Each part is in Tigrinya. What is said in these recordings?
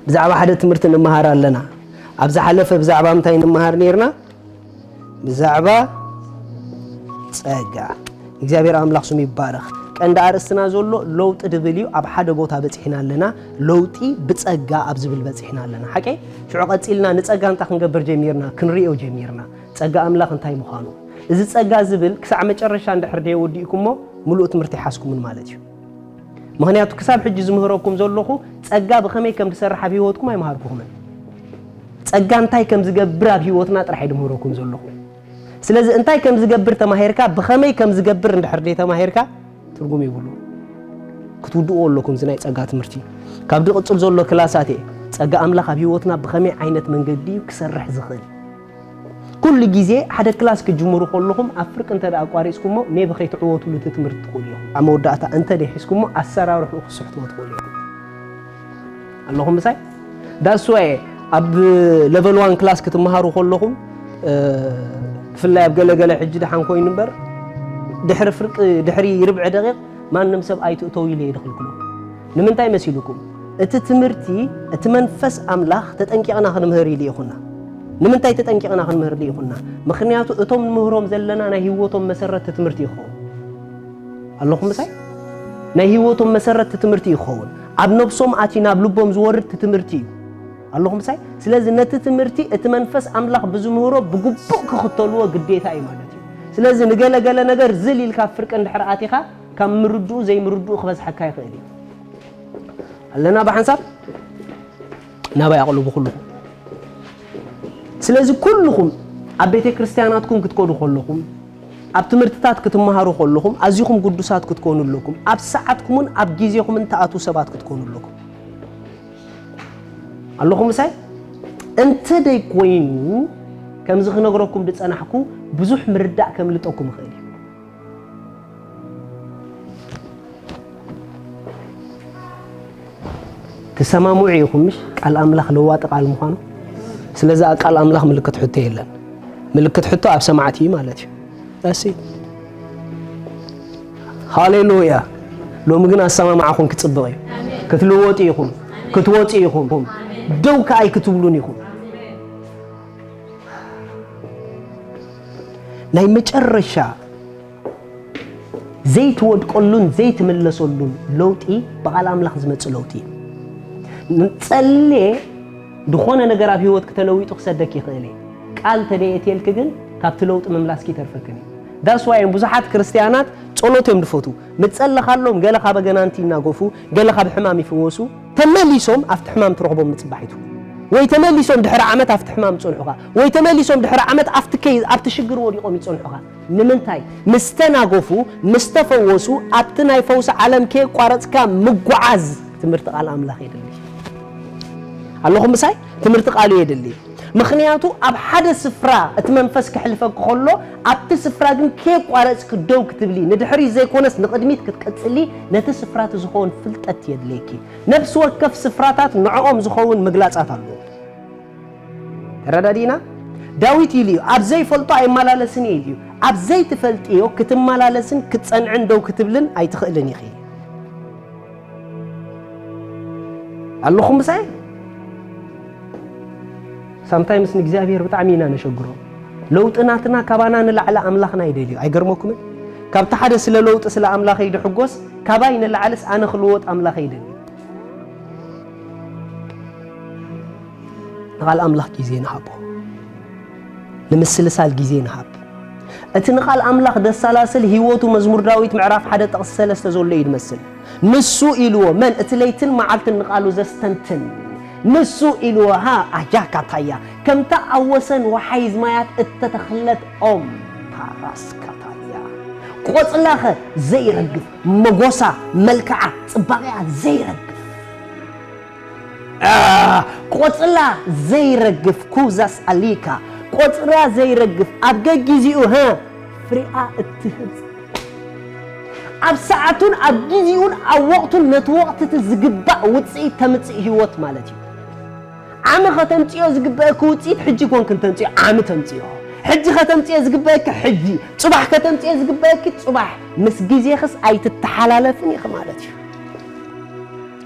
ብዛዕባ ሓደ ትምህርቲ ንመሃር ኣለና። ኣብ ዝሓለፈ ብዛዕባ ምንታይ ንመሃር ነይርና? ብዛዕባ ጸጋ። እግዚኣብሔር ኣምላኽ ስሙ ይባረኽ። ቀንዲ ኣርእስትና ዘሎ ለውጢ ድብል እዩ። ኣብ ሓደ ቦታ በጺሕና ኣለና። ለውጢ ብጸጋ ኣብ ዝብል በጺሕና ኣለና። ሓቀይ? ሽዑ ቀጺልና ንጸጋ እንታይ ክንገብር ጀሚርና? ክንርእዮ ጀሚርና። ጸጋ ኣምላኽ እንታይ ምዃኑ። እዚ ጸጋ ዝብል ክሳዕ መጨረሻ እንድሕር ደየወዲእኩሞ፣ ምሉእ ትምህርቲ ኣይሓዝኩምን ማለት እዩ። ምኽንያቱ ክሳብ ሕጂ ዝምህረኩም ዘለኹ ጸጋ ብኸመይ ከም ዝሰርሕ ኣብ ህይወትኩም ኣይመሃርኩኹምን። ጸጋ እንታይ ከም ዝገብር ኣብ ህይወትና ጥራሕ እየ ዝምህረኩም ዘለኹ። ስለዚ እንታይ ከም ዝገብር ተማሂርካ፣ ብኸመይ ከም ዝገብር እንድሕር ደይተማሂርካ ትርጉም የብሉን። ክትውድእዎ ኣለኩም እዚ ናይ ጸጋ ትምህርቲ። ካብ ዝቕጽል ዘሎ ክላሳት እየ ጸጋ ኣምላኽ ኣብ ህይወትና ብኸመይ ዓይነት መንገዲ እዩ ክሰርሕ ዝኽእል። ኩሉ ግዜ ሓደ ክላስ ክትጅምሩ ከለኹም ኣብ ፍርቂ እንተ ደኣ ኣቋሪጽኩሞ ሜቢ ከይትዕወትሉ እቲ ትምህርቲ ትኽእሉ ኢኹም። ኣብ መወዳእታ እንተ ደይ ሒዝኩሞ ኣሰራርሕኡ ክትስሕትዎ ትኽእሉ ኢኹም። ኣለኹም ምሳይ? That's why ኣብ ለቨል ዋን ክላስ ክትመሃሩ ከለኹም፣ እ፣ ብፍላይ ኣብ ገለ ገለ ሕጂ ደሓን ኮይኑ እምበር፣ ድሕሪ ፍርቂ፣ ድሕሪ ርብዒ ደቂቕ ማንም ሰብ ኣይትእተው ኢለ እየ ድኽልክሎ። ንምንታይ መሲልኩም? እቲ ትምህርቲ፣ እቲ መንፈስ ኣምላኽ ተጠንቂቕና ክንምህር ኢሉ ይኹና። ንምንታይ ተጠንቂቕና ክንምህር ኢሉ ይኹና? ምኽንያቱ እቶም ንምህሮም ዘለና ናይ ህይወቶም መሰረት እቲ ትምህርቲ ይኸውን። ኣለኹም ምሳይ? ናይ ህይወቶም መሰረት እቲ ትምህርቲ ይኸውን። ኣብ ነብሶም ኣትዩ ናብ ልቦም ዝወርድ እቲ ትምህርቲ እዩ። ኣለኹም ምሳይ? ስለዚ ነቲ ትምህርቲ እቲ መንፈስ ኣምላኽ ብዝምህሮ ብግቡእ ክኽተልዎ ግዴታ እዩ ማለት እዩ። ስለዚ ንገለ ገለ ነገር ዝል ኢልካ ኣብ ፍርቂ እንድሕር ኣቲኻ ካብ ምርድኡ ዘይምርድኡ ክበዝሐካ ይኽእል እዩ። ኣለና ብሓንሳብ? ናባይ ኣቕልቡ ኩልኹም። ስለዚ ኩልኹም ኣብ ቤተ ክርስቲያናትኩም ክትከዱ ከለኹም፣ ኣብ ትምህርትታት ክትመሃሩ ከለኹም ኣዚኹም ግዱሳት ክትኮኑ ኣለኩም። ኣብ ሰዓትኩምን ኣብ ግዜኹምን ትኣትዉ ሰባት ክትኮኑ ኣለኩም። ኣለኹም ምሳይ? እንተ ደይኮይኑ ከምዚ ክነግረኩም ዝጸናሕኩ ብዙሕ ምርዳእ ከምልጠኩም ይኽእል እዩ። ትሰማምዑ ኢኹም ምሽ? ቃል ኣምላኽ ለዋጢ ቃል ምዃኑ። ስለዚ ኣብ ቃል ኣምላኽ ምልክት ሕቶ የለን። ምልክት ሕቶ ኣብ ሰማዕቲ እዩ ማለት እዩ። That's it። ሃሌሉያ። ሎሚ ግን ኣሰማምዓኹም ክጽብቕ እዩ። ክትልወጡ ኢኹም። ክትወጹ ኢኹም። ደው ከኣ ኣይክትብሉን ኢኹም። ናይ መጨረሻ ዘይትወድቀሉን ዘይትምለሰሉን ለውጢ ብቓል ኣምላኽ ዝመጽእ ለውጢ እዩ። ጸልየ ዝኾነ ነገር ኣብ ህይወትኪ ተለዊጡ ክሰደኪ ይኽእል እዩ። ቃል ተደየትየልኪ ግን ካብቲ ለውጢ ምምላስኪ ይተርፈክን እዩ። That's why እዮም ብዙሓት ክርስትያናት ጸሎት እዮም ዝፈቱ። ምጸለኻሎም ገለ ካብ ኣገናንቲ ይናገፉ፣ ገለ ካብ ሕማም ይፍወሱ፣ ተመሊሶም ኣብቲ ሕማም ትረኽቦም ምጽባሕ ይትዉ። ወይ ተመሊሶም ድሕሪ ዓመት ኣብቲ ሕማም ይጸንሑኻ፣ ወይ ተመሊሶም ድሕሪ ዓመት ኣብቲ ከይ-፣ ኣብቲ ሽግር ወዲቖም ይጸንሑኻ። ንምንታይ? ምስ ተናገፉ፣ ምስ ተፈወሱ፣ ኣብቲ ናይ ፈውሲ ዓለም ከየቋረጽካ ምጓዓዝ ትምህርቲ ቃል ኣምላኽ የድሊ። ኣለኹም ምሳይ? ትምህርቲ ቃሉ የድሊ። ምኽንያቱ ኣብ ሓደ ስፍራ እቲ መንፈስ ክሕልፈኪ ከሎ፣ ኣብቲ ስፍራ ግን ከየቋረጽኪ ደው ክትብሊ፣ ንድሕሪት ዘይኮነስ ንቕድሚት ክትቅጽሊ፣ ነቲ ስፍራ እቲ ዝኸውን ፍልጠት የድልየኪ። ነፍሲ ወከፍ ስፍራታት ንዕኦም ዝኸውን ምግላጻት ኣለዎ። ተረዳዲእና? ዳዊት ኢሉ እዩ፣ "ኣብ ዘይፈልጦ ኣይመላለስን እየ" ኢሉ እዩ። ኣብ ዘይትፈልጥዮ ክትመላለስን ክትጸንዕን ደው ክትብልን ኣይትኽእልን ኢኺ። ኣለኹም ምሳይ? ሳምታይምስ ንእግዚኣብሔር ብጣዕሚ ኢና ነሸግሮ። ለውጢ ናትና ካባና ንላዕሊ ኣምላኽና ይደልዮ። ኣይገርመኩምን? ካብቲ ሓደ ስለ ለውጢ ስለ ኣምላኸይ ድሕጎስ፣ ካባይ ንላዕልስ ኣነ ክልወጥ ኣምላኸይ ይደልዮ። ንቓል ኣምላኽ ግዜ ንሃቦ። ንምስልሳል ግዜ ንሃብ። እቲ ንቓል ኣምላኽ ደሳላስል ህይወቱ መዝሙር ዳዊት ምዕራፍ ሓደ ጥቕሲ ሰለስተ ዘሎ እዩ ዝመስል። ንሱ ኢልዎ፣ መን? እቲ ለይትን መዓልትን ንቓሉ ዘስተንትን። ንሱ ኢልዎ፣ ሃ፣ ኣጃካታያ፣ ከምታ ኣብ ወሰን ወሓይዝ ማያት እተተኽለት ኦም፣ ፓራስካታያ። ቆጽላኸ ዘይረግፍ፣ መጎሳ፣ መልክዓ፣ ጽባቐያ ዘይረግፍ። አ፣ ቆጽላ ዘይረግፍ ኩዛስ ኣሊካ፣ ቆጽላ ዘይረግፍ ኣብ ገጊዚኡ፣ ሀ፣ ፍሪኣ እትህብ፣ ኣብ ሰዓቱን ኣብ ግዜኡን ኣብ ወቕቱን ነቲ ወቕቲ እቲ ዝግባእ ውጽኢት ተምጽእ ህይወት ማለት እዩ። ዓሚ ከተምጽዮ ዝግበአኪ ውጽኢት ሕጂ ኮንክን ተምጽዮ፣ ዓሚ ተምጽዮ። ሕጂ ከተምጽዮ ዝግበአኪ ሕጂ፣ ጽባሕ ከተምጽዮ ዝግበአኪ ጽባሕ። ምስ ግዜኽስ ኣይትተሓላለፍን ኢኺ ማለት እዩ።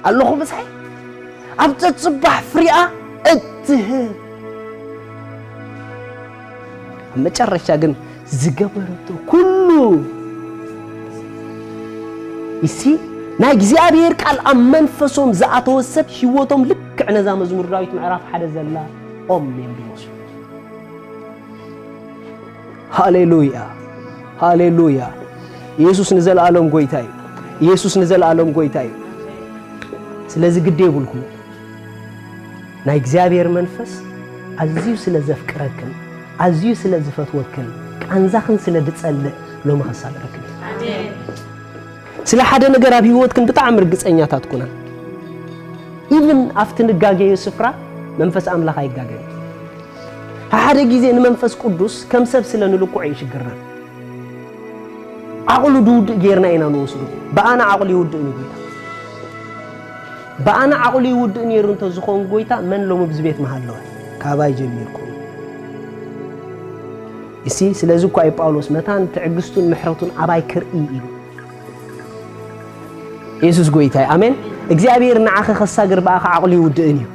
ኣለኹ ምሳይ? ኣብ ጸጽባሕ ፍሪኣ እትህብ። ኣብ መጨረሻ ግን ዝገበረቶ ኩሉ ይሲ ናይ እግዚኣብሔር ቃል ኣብ መንፈሶም ዝኣተወ ሰብ ህይወቶም ልክዕ ነዛ መዝሙር ዳዊት ምዕራፍ ሓደ ዘላ ኦም እዮም ዝመስሉ። ሃሌሉያ፣ ሃሌሉያ። ኢየሱስ ንዘለኣለም ጎይታ እዩ። ኢየሱስ ንዘለኣለም ጎይታ እዩ። ስለዚ ግዲ የብልኩም። ናይ እግዚኣብሔር መንፈስ ኣዝዩ ስለ ዘፍቅረክን ኣዝዩ ስለ ዝፈትወክን ቃንዛኽን ስለ ዝጸልእ ሎሚ ከሳግረክን እዩ። ስለ ሓደ ነገር ኣብ ህይወትክን ብጣዕሚ ርግጸኛታት ኩና። ኢቭን ኣብቲ ንጋገዮ ስፍራ መንፈስ ኣምላኽ ኣይጋገን። ሓደ ግዜ ንመንፈስ ቅዱስ ከም ሰብ ስለ ንልክዖ እዩ ሽግርና። ዓቕሉ ድውድእ ጌርና ኢና ንወስዶ። ብኣና ዓቕሉ ይውድእ እዩ ጎይታ። ብኣና ዓቕሉ ይውድእ ነይሩ እንተዝኸውን ጎይታ መን ሎሚ ብዚ ቤት ምሃለወ? ካባይ ጀሚርኩም። እሲ ስለዚ እኳ እዩ ጳውሎስ መታን ትዕግስቱን ምሕረቱን ኣባይ ክርኢ ኢሉ። ኢየሱስ ጎይታ እዩ። ኣሜን። እግዚኣብሔር ንዓኻ ከሳግር ብኣኻ ዓቕሉ ይውድእን እዩ።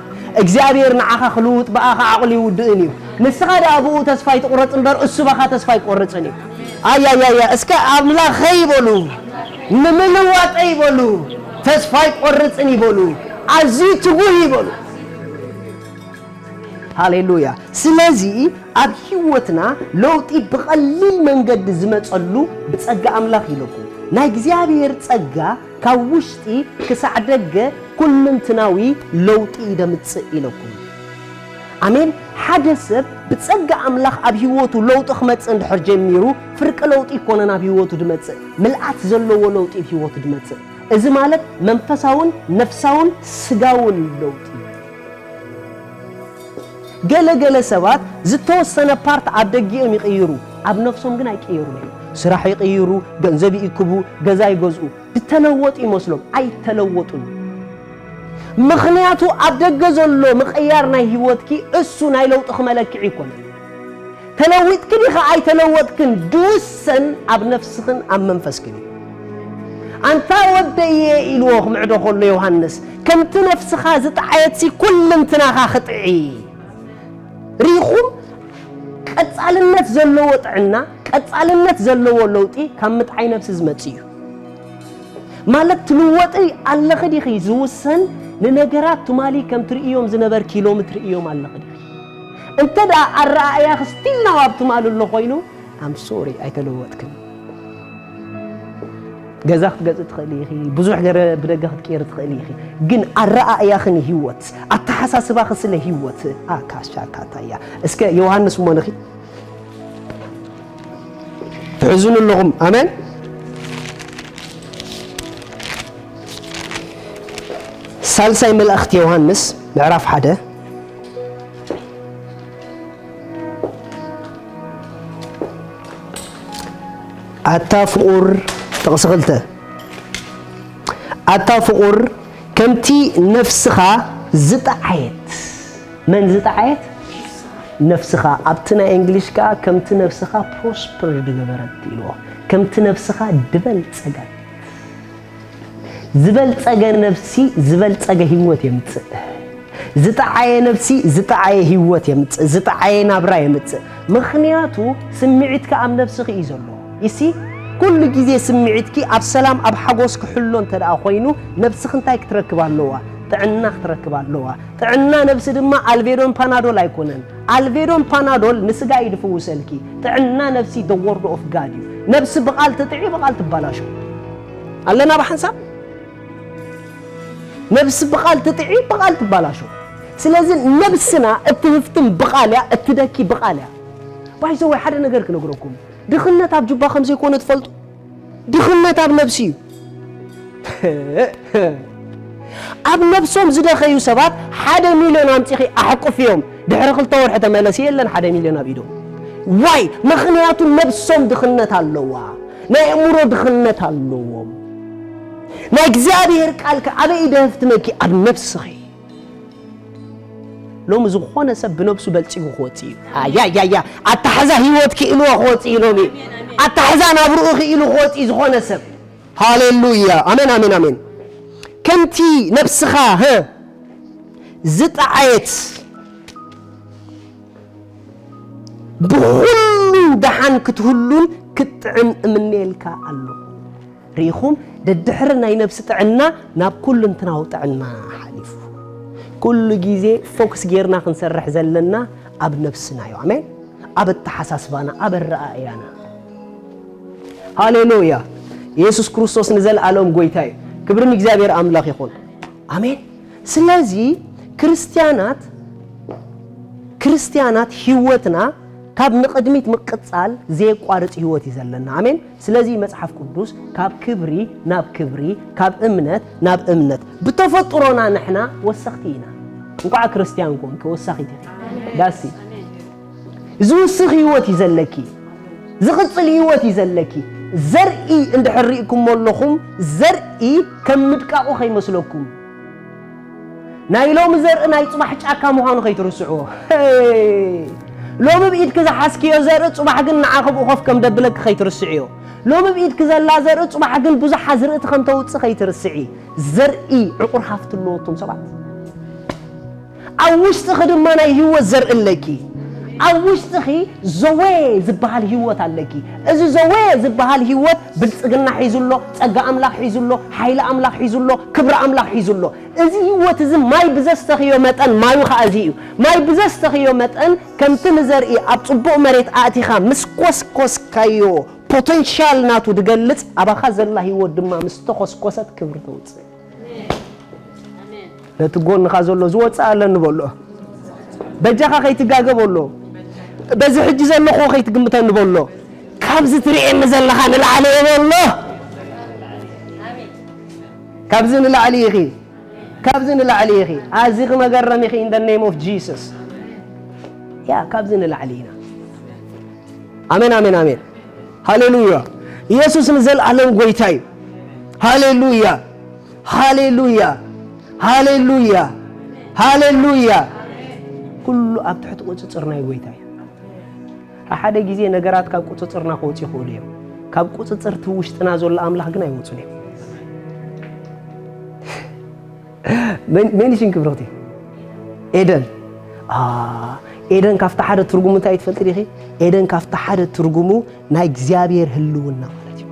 እግዚኣብሔር ንዓኻ ክልውጥ ብኣኻ ዓቕሉ ይውድእን እዩ። ንስኻ ደኣ ብኡ ተስፋ ይትቑረጽ እምበር እሱ ባኻ ተስፋ ኣይቆርጽን እዩ። ኣያያያ እስከ ኣምላኸይ ይበሉ ንምልዋጠይ ይበሉ ተስፋ ኣይቆርጽን ይበሉ ኣዝዩ ትጉህ ይበሉ። ሃሌሉያ። ስለዚ ኣብ ህይወትና ለውጢ ብቐሊል መንገዲ ዝመጸሉ ብጸጋ ኣምላኽ ኢለኩም። ናይ እግዚኣብሔር ጸጋ ካብ ውሽጢ ክሳዕ ደገ ኩልንትናዊ ለውጢ እዩ ደምጽእ ኢለኩም። ኣሜን። ሓደ ሰብ ብጸጋ ኣምላኽ ኣብ ህይወቱ ለውጢ ክመጽእ እንድሕር ጀሚሩ ፍርቂ ለውጢ ይኮነን ኣብ ህይወቱ ድመጽእ። ምልኣት ዘለዎ ለውጢ ኣብ ህይወቱ ድመጽእ። እዚ ማለት መንፈሳውን ነፍሳውን ስጋውን ለውጢ። ገለ ገለ ሰባት ዝተወሰነ ፓርት ኣብ ደጊኦም ይቕይሩ፣ ኣብ ነፍሶም ግን ኣይቅየሩን እዮም። ስራሕ ይቕይሩ፣ ገንዘብ ይእክቡ፣ ገዛ ይገዝኡ፣ ዝተለወጡ ይመስሎም፣ ኣይተለወጡን። ምኽንያቱ ኣብ ደገ ዘሎ ምቕያር ናይ ህይወትኪ እሱ ናይ ለውጥኺ መለክዒ ይኮነን። ተለዊጥክን ኢኻ ኣይተለወጥክን ድውሰን ኣብ ነፍስኽን ኣብ መንፈስክን እዩ። ኣንታ ወደየ ኢልዎ ክምዕዶ ከሎ ዮሃንስ ከምቲ ነፍስኻ ዝጠዓየትሲ ኩልንትናኻ ክጥዒ። ርኢኹም ቀጻልነት ዘለዎ ጥዕና ቀጻልነት ዘለዎ ለውጢ ካብ ምጥዓይ ነፍሲ ዝመጽእ እዩ። ማለት ትልወጢ ኣለኺ ዲኺ ዝውሰን ንነገራት ትማሊ ከም ትርእዮም ዝነበርኪ ሎሚ ትርእዮም ኣለኺ ዲኺ? እንተ ደኣ ኣረኣእያኺ ስቲል ናው ኣብ ትማሊ ኣሎ ኮይኑ ኣም ሶሪ ኣይተለወጥክን። ገዛ ክትገዝእ ትኽእሊ ኢኺ፣ ብዙሕ ገረ ብደገ ክትቅይር ትኽእሊ ኢኺ። ግን ኣረኣእያኺ ንህይወት ኣተሓሳስባኺ ስለ ህይወት ኣካሻካታያ እስከ ዮሃንስ እሞ ንኺ ትሕዝኑ ኣለኹም። ኣሜን። ሳልሳይ መልእኽቲ ዮሃንስ ምዕራፍ ሓደ ኣታ ፍቑር ጥቕሲ ክልተ ኣታ ፍቑር ከምቲ ነፍስኻ ዝጠዓየት መን ዝጠዓየት ነፍስኻ ኣብቲ ናይ እንግሊሽ ከኣ ከምቲ ነፍስኻ ፕሮስፐር ዝገበረት ኢልዎ ከምቲ ነፍስኻ ድበልጸገት ዝበልጸገ ነፍሲ ዝበልጸገ ህይወት የምጽእ። ዝጠዓየ ነፍሲ ዝጠዓየ ህይወት የምጽእ፣ ዝጠዓየ ናብራ የምጽእ። ምኽንያቱ ስምዒትካ ኣብ ነፍስኺ እዩ ዘሎ። ይሲ ኩሉ ግዜ ስምዒትኪ ኣብ ሰላም ኣብ ሓጎስ ክሕሎ እንተ ደኣ ኮይኑ ነፍስኺ እንታይ ክትረክብ ኣለዋ? ጥዕና ክትረክብ ኣለዋ። ጥዕና ነፍሲ ድማ ኣልቬዶን ፓናዶል ኣይኮነን። ኣልቬዶን ፓናዶል ንስጋ እዩ ድፍውሰልኪ። ጥዕና ነፍሲ the word of God እዩ። ነፍሲ ብቓል ትጥዒ ብቓል ትባላሾ። ኣለና ብሓንሳብ ነብሲ ብቓል ትጥዒ ብቓል ትባላሾ። ስለዚ ነብስና እትህፍትም ብቓል እያ እትደኪ ብቓል እያ። ባይዘወይ ሓደ ነገር ክነግረኩም ድኽነት ኣብ ጁባ ከም ዘይኮነ ትፈልጡ። ድኽነት ኣብ ነብሲ እዩ። ኣብ ነብሶም ዝደኸዩ ሰባት ሓደ ሚልዮን ኣምፂኺ ኣሕቁፍዮም ድሕሪ ክልተ ወርሒ ተመለሲ የለን ሓደ ሚልዮን ኣብ ኢዶም። ዋይ ምኽንያቱ ነብሶም ድኽነት ኣለዋ። ናይ ኣእምሮ ድኽነት ኣለዎም። ናይ እግዚኣብሔር ቃል ከ ኣበይ ደህፍትመኪ ኣብ ነብስኺ። ሎሚ ዝኾነ ሰብ ብነብሱ በልጺጉ ክወጽእ እዩ። ኣያያያ ኣታሕዛ ህይወት ክኢልዎ ክወጽእ እዩ ሎሚ። ኣታሕዛ ናብርኡ ክኢሉ ክወጽእ እዩ ዝኾነ ሰብ። ሃሌሉያ ኣሜን ኣሜን ኣሜን። ከምቲ ነብስኻ ህ ዝጠዓየት ብኹሉ ደሓን ክትህሉን ክትጥዕም እምነየልካ ኣለኹ። ርኢኹም፣ ደድሕሪ ናይ ነብሲ ጥዕና ናብ ኩልንትናዊ ጥዕና ሓሊፉ። ኩሉ ግዜ ፎክስ ጌርና ክንሰርሕ ዘለና ኣብ ነብስና እዩ። ኣሜን። ኣብ ኣተሓሳስባና፣ ኣብ ኣረኣእያና። ሃሌሉያ። ኢየሱስ ክርስቶስ ንዘለኣለም ጎይታ እዩ። ክብሪ ንእግዚኣብሔር ኣምላኽ ይኹን። ኣሜን። ስለዚ ክርስትያናት፣ ክርስትያናት ህይወትና ካብ ንቕድሚት ምቅጻል ዘየቋርጽ ህይወት እዩ ዘለና። ኣሜን። ስለዚ መጽሓፍ ቅዱስ ካብ ክብሪ ናብ ክብሪ፣ ካብ እምነት ናብ እምነት፣ ብተፈጥሮና ንሕና ወሰኽቲ ኢና። እንኳዕ ክርስትያን ኮንኪ ወሳኺት ኢኺ። ዳሲ ዝውስኽ ህይወት እዩ ዘለኪ። ዝቕጽል ህይወት እዩ ዘለኪ። ዘርኢ እንድሕር ርኢኩሞ ኣለኹም፣ ዘርኢ ከም ምድቃቑ ከይመስለኩም። ናይ ሎሚ ዘርኢ ናይ ጽባሕ ጫካ ምዃኑ ከይትርስዕዎ። ሄይ! ሎሚ ብኢድኪ ዝሓዝክዮ ዘርኢ ጽባሕ ግን ንዓኺ ብኡ ኮፍ ከም ደብለኪ ከይትርስዕዮ። ሎሚ ብኢድኪ ዘላ ዘርኢ ጽባሕ ግን ብዙሕ ኣዝርእቲ ከም ተውጽእ ከይትርስዒ። ዘርኢ ዕቑር ሃፍቲ ኣለዎ እቶም ሰባት። ኣብ ውሽጥኺ ድማ ናይ ህይወት ዘርኢ ኣለኪ። ኣብ ውሽጥኺ ዘወ ዝበሃል ህይወት ኣለኪ። እዚ ዘወ ዝበሃል ህይወት ብልጽግና ሒዙ ኣሎ፣ ጸጋ ኣምላኽ ሒዙ ኣሎ፣ ሓይሊ ኣምላኽ ሒዙ ኣሎ፣ ክብሪ ኣምላኽ ሒዙ ኣሎ። እዚ ህይወት እዚ ማይ ብዘስተኽዮ መጠን ማዩ ኸኣ እዚ እዩ። ማይ ብዘስተኽዮ መጠን ከምቲ ንዘርኢ ኣብ ጽቡቕ መሬት ኣእቲኻ ምስ ኮስኮስካዮ ፖተንሻል ናቱ ድገልጽ፣ ኣባኻ ዘላ ህይወት ድማ ምስ ተኾስኮሰት ክብሪ ተውጽእ። ነቲ ጎንኻ ዘሎ ዝወጽእ ኣለኒ በሎ። በጃኻ ከይትጋገ በሎ። በዚ ሕጂ ዘለኹ ከይትግምተኒ በሎ። ካብዚ ትርእየኒ ዘለኻ ንላዕሊ እየ በሎ። ካብዚ ንላዕሊ ኢኺ። ካብዚ ንላዕሊ ኢኺ። ኣዚኺ መገረም ኢኺ in the name of Jesus። ያ፣ ካብዚ ንላዕሊ ኢና። ኣሜን፣ ኣሜን፣ ኣሜን። ሃሌሉያ። ኢየሱስ ንዘለኣለም ጎይታ እዩ። ሃሌሉያ፣ ሃሌሉያ፣ ሃሌሉያ፣ ሃሌሉያ። ኩሉ ኣብ ትሕቲ ቁጽጽር ናይ ጎይታ እዩ። ሓደ ግዜ ነገራት ካብ ቁጽጽርና ክወጹ ይኽእሉ እዮም። ካብ ቁጽጽር እቲ ውሽጥና ዘሎ ኣምላኽ ግን ኣይወጹን እዮም። መን-፣ መን ሽም ክብርኽቲ? ኤደን። አ፣ ኤደን ካብቲ ሓደ ትርጉሙ እንታይ ትፈልጢ ዲኺ? ኤደን ካብቲ ሓደ ትርጉሙ ናይ እግዚኣብሔር ህልውና ማለት እዩ።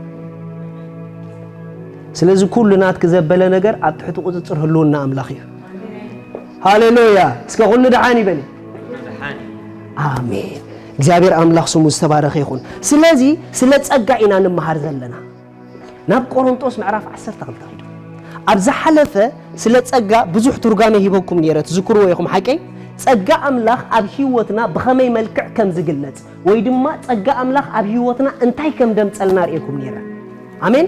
ስለዚ ኩሉ ናትኪ ዘበለ ነገር ኣብ ትሕቲ ቁጽጽር ህልውና ኣምላኽ እዩ። ሃሌሉያ። እስከ ኩሉ ደሓን ይበል። ኣሜን። እግዚኣብሔር ኣምላኽ ስሙ ዝተባረኸ ይኹን። ስለዚ ስለ ጸጋ ኢና ንመሃር ዘለና። ናብ ቆሮንጦስ ምዕራፍ ዓሰርተ ክልተ ኺዱ። ኣብ ዝሓለፈ ስለ ጸጋ ብዙሕ ትርጓሜ ሂበኩም ነይረ፣ ትዝክርዎ ኢኹም ሓቀይ? ጸጋ ኣምላኽ ኣብ ህይወትና ብኸመይ መልክዕ ከም ዝግለጽ፣ ወይ ድማ ጸጋ ኣምላኽ ኣብ ህይወትና እንታይ ከም ደምጸልና ርእየኩም ነይረ። ኣሜን።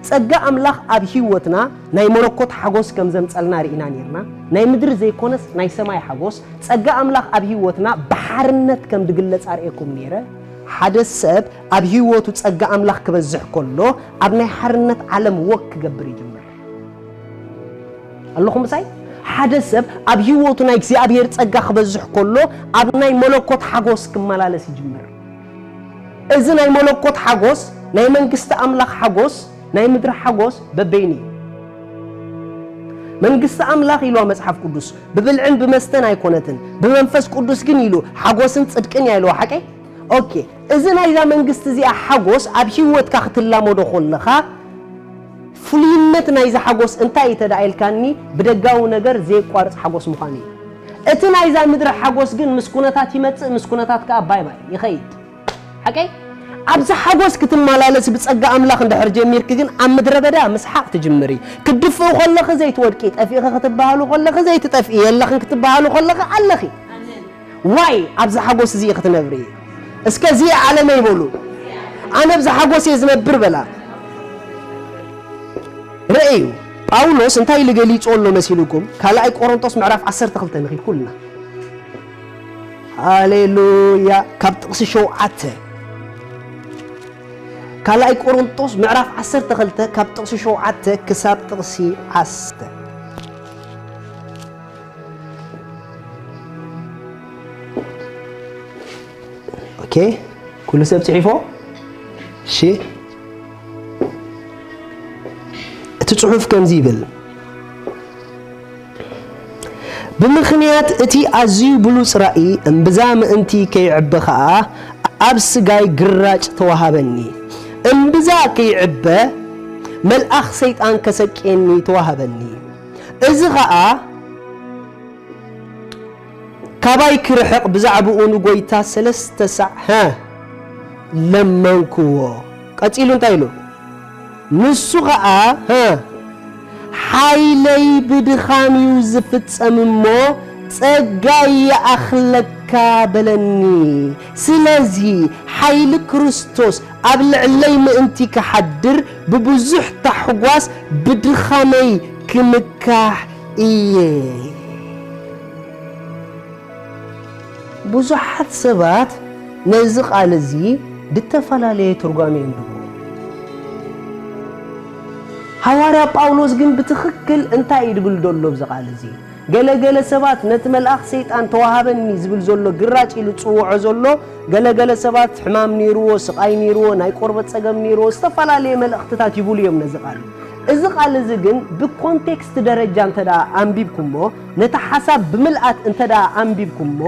ጸጋ ኣምላኽ ኣብ ህይወትና ናይ መለኮት ሓጎስ ከም ዘምጸልና ርኢና ነይርና። ናይ ምድሪ ዘይኮነስ ናይ ሰማይ ሓጎስ። ጸጋ ኣምላኽ ኣብ ህይወትና ብሓርነት ከም ዝግለጽ ኣርእየኩም ነይረ። ሓደ ሰብ ኣብ ህይወቱ ጸጋ ኣምላኽ ክበዝሕ ከሎ፣ ኣብ ናይ ሓርነት ዓለም ወክ ክገብር ይጅምር። ኣለኹም ምሳይ? ሓደ ሰብ ኣብ ህይወቱ ናይ እግዚኣብሔር ጸጋ ክበዝሕ ከሎ፣ ኣብ ናይ መለኮት ሓጎስ ክመላለስ ይጅምር። እዚ ናይ መለኮት ሓጎስ፣ ናይ መንግስቲ ኣምላኽ ሓጎስ፣ ናይ ምድሪ ሓጎስ በበይኑ እዩ። መንግስቲ ኣምላኽ ኢልዋ መጽሓፍ ቅዱስ፣ ብብልዕን ብመስተን ኣይኮነትን፣ ብመንፈስ ቅዱስ ግን ኢሉ፣ ሓጎስን ጽድቅን እያ ኢልዋ። ሓቀይ? ኦኬ፣ እዚ ናይዛ መንግስቲ እዚኣ ሓጎስ ኣብ ህይወትካ ክትላመዶ ከለኻ፣ ፍሉይነት ናይዚ ሓጎስ እንታይ እዩ ተዳ ኢልካኒ፣ ብደጋዊ ነገር ዘየቋርጽ ሓጎስ ምዃኑ እዩ። እቲ ናይዛ ምድሪ ሓጎስ ግን ምስ ኩነታት ይመጽእ፣ ምስ ኩነታት ከኣ ባይ ባይ ይኸይድ። ሓቀይ? ኣብዚ ሓጎስ ክትመላለስ ብጸጋ ኣምላኽ እንድሕር ጀሚርኪ ግን ኣብ ምድረ በዳ ምስሓቕ ትጅምሪ። ክትድፍኢ ከለኺ ዘይትወድቂ፣ ጠፊእኺ ክትበሃሉ ከለኺ ዘይትጠፍኢ፣ የለኽን ክትበሃሉ ከለኺ ኣለኺ። ዋይ ኣብዚ ሓጎስ እዚ ክትነብሪ። እስከ እዚ ዓለመይ በሉ። ኣነ ኣብዚ ሓጎስ እየ ዝነብር በላ። ርእዩ፣ ጳውሎስ እንታይ ኢሉ ገሊጹ ኣሎ መሲልኩም? ካልኣይ ቆሮንቶስ ምዕራፍ ዓሰርተ ክልተ ንኺድ ኩልና። ሃሌሉያ። ካብ ጥቕሲ ሸውዓተ። ካልኣይ ቆሮንቶስ ምዕራፍ ዓሰርተ ክልተ ካብ ጥቕሲ ሸውዓተ ክሳብ ጥቕሲ ዓሰርተ። ኦኬ፣ ኩሉ ሰብ ጽሒፎ? እሺ። እቲ ጽሑፍ ከምዚ ይብል፣ ብምኽንያት እቲ ኣዝዩ ብሉጽ ራእይ፣ እምብዛ ምእንቲ ከይዕበ ኸኣ ኣብ ስጋይ ግራጭ ተዋሃበኒ። እምብዛ ከይዕበ መልኣኽ ሰይጣን ከሰቅየኒ ተዋሃበኒ። እዚ ኸኣ ካባይ ክርሕቕ ብዛዕባኡ ንጎይታ ሰለስተ ሳዕ፣ ሀ፣ ለመንክዎ። ቀጺሉ እንታይ ኢሉ? ንሱ ኸኣ፣ ሀ፣ ሓይለይ ብድኻም እዩ ዝፍጸም እሞ፣ ጸጋይ ይኣኽለካ በለኒ። ስለዚ ሓይሊ ክርስቶስ ኣብ ልዕለይ ምእንቲ ክሓድር፣ ብብዙሕ ታሕጓስ ብድኻመይ ክምካሕ እየ። ብዙሓት ሰባት ነዚ ቃል እዚ ብተፈላለየ ትርጓሜ እዮም ዝብሉ። ሃዋርያ ጳውሎስ ግን ብትኽክል እንታይ እዩ ዝብል ዘሎ ኣብዚ ቃል እዚ? ገለ ገለ ሰባት ነቲ መልኣኽ ሰይጣን ተዋሃበኒ ዝብል ዘሎ ግራጭ ኢሉ ዝጽውዖ ዘሎ፣ ገለ ገለ ሰባት ሕማም ነይርዎ፣ ስቓይ ነይርዎ፣ ናይ ቆርበት ጸገም ነይርዎ፣ ዝተፈላለየ መልእኽትታት ይብሉ እዮም ነዚ ቃል። እዚ ቃል እዚ ግን ብኮንቴክስት ደረጃ እንተ ደኣ ኣንቢብኩሞ፣ ነቲ ሓሳብ ብምልኣት እንተ ደኣ ኣንቢብኩሞ፣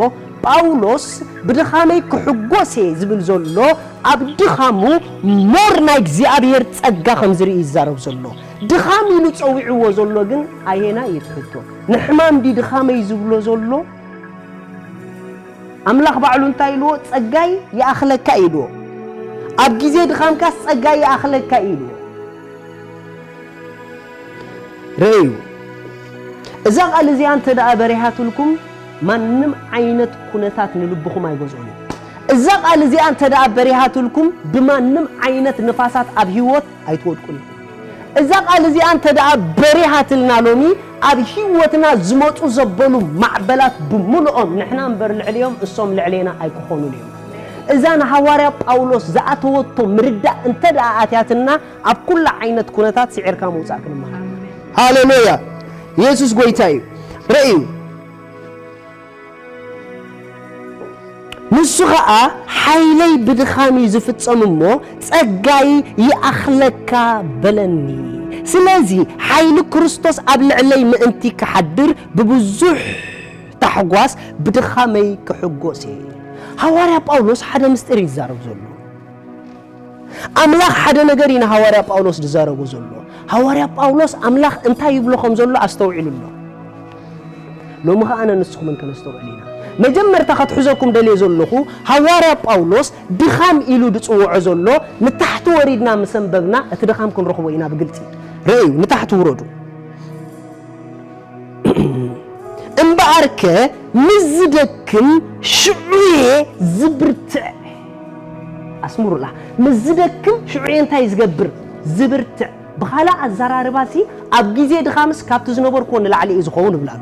ጳውሎስ ብድኻመይ ክሕጎስ እየ ዝብል ዘሎ፣ ኣብ ድኻሙ ሞር ናይ እግዚኣብሔር ጸጋ ከም ዝርኢ ይዛረብ ዘሎ። ድኻም ኢሉ ጸዊዕዎ ዘሎ ግን ኣየናይ እዩ ትሕቶ? ንሕማም ድዩ ድኻመይ ዝብሎ ዘሎ? ኣምላኽ ባዕሉ እንታይ ኢልዎ? ጸጋይ ይኣኽለካ ኢልዎ። ኣብ ግዜ ድኻምካስ ጸጋይ ይኣኽለካ ኢልዎ። ርእዩ፣ እዛ ቃል እዚኣ እንተ ደኣ በሪሃትልኩም፣ ማንም ዓይነት ኩነታት ንልብኹም ኣይገዝኦን እዩ። እዛ ቃል እዚኣ እንተ ደኣ በሪሃትልኩም፣ ብማንም ዓይነት ንፋሳት ኣብ ህይወት ኣይትወድቁን ኢኹም። እዛ ቃል እዚኣ እንተ ደኣ በሪሃትልና ሎሚ፣ ኣብ ህይወትና ዝመጹ ዘበሉ ማዕበላት ብምልኦም ንሕና እምበር ልዕሊኦም፣ እሶም ልዕሌና ኣይክኾኑን እዮም። እዛ ንሃዋርያ ጳውሎስ ዝኣተወቶ ምርዳእ እንተ ደኣ ኣትያትና፣ ኣብ ኩላ ዓይነት ኩነታት ስዒርካ ምውጻእ ክንመሃር። ሃሌሉያ! የሱስ ጐይታ እዩ። ርእዩ፣ ንሱ ኸኣ ሓይለይ ብድኻም እዩ ዝፍጸም እሞ፣ ጸጋይ ይኣኽለካ በለኒ። ስለዚ ሓይሊ ክርስቶስ ኣብ ልዕለይ ምእንቲ ክሓድር፣ ብብዙሕ ታሕጓስ ብድኻመይ ክሕጎስ እየ። ሃዋርያ ጳውሎስ ሓደ ምስጢር እዩ ዝዛረብ ዘሎ። ኣምላኽ ሓደ ነገር እዩ ንሃዋርያ ጳውሎስ ዝዛረቦ ዘሎ። ሃዋርያ ጳውሎስ ኣምላኽ እንታይ ይብሎ ከም ዘሎ ኣስተውዒሉ ኣሎ። ሎሚ ኸኣ ኣነ ንስኹምን ከነስተውዕል ኢና። መጀመርታ ከትሕዘኩም ደልየ ዘለኹ፣ ሃዋርያ ጳውሎስ ድኻም ኢሉ ዝጽውዖ ዘሎ፣ ንታሕቲ ወሪድና ምስ ኣንበብና እቲ ድኻም ክንረኽቦ ኢና ብግልጺ። ርእዩ፣ ንታሕቲ ውረዱ። እምበኣርከ ምስ ዝደክም ሽዑ እየ ዝብርትዕ። ኣስምሩላ፣ ምስ ዝደክም ሽዑ እየ እንታይ ዝገብር? ዝብርትዕ። ብኻልእ ኣዘራርባሲ፣ ኣብ ግዜ ድኻምስ ካብቲ ዝነበርኩዎ ንላዕሊ እዩ ዝኸውን እብል ኣሎ።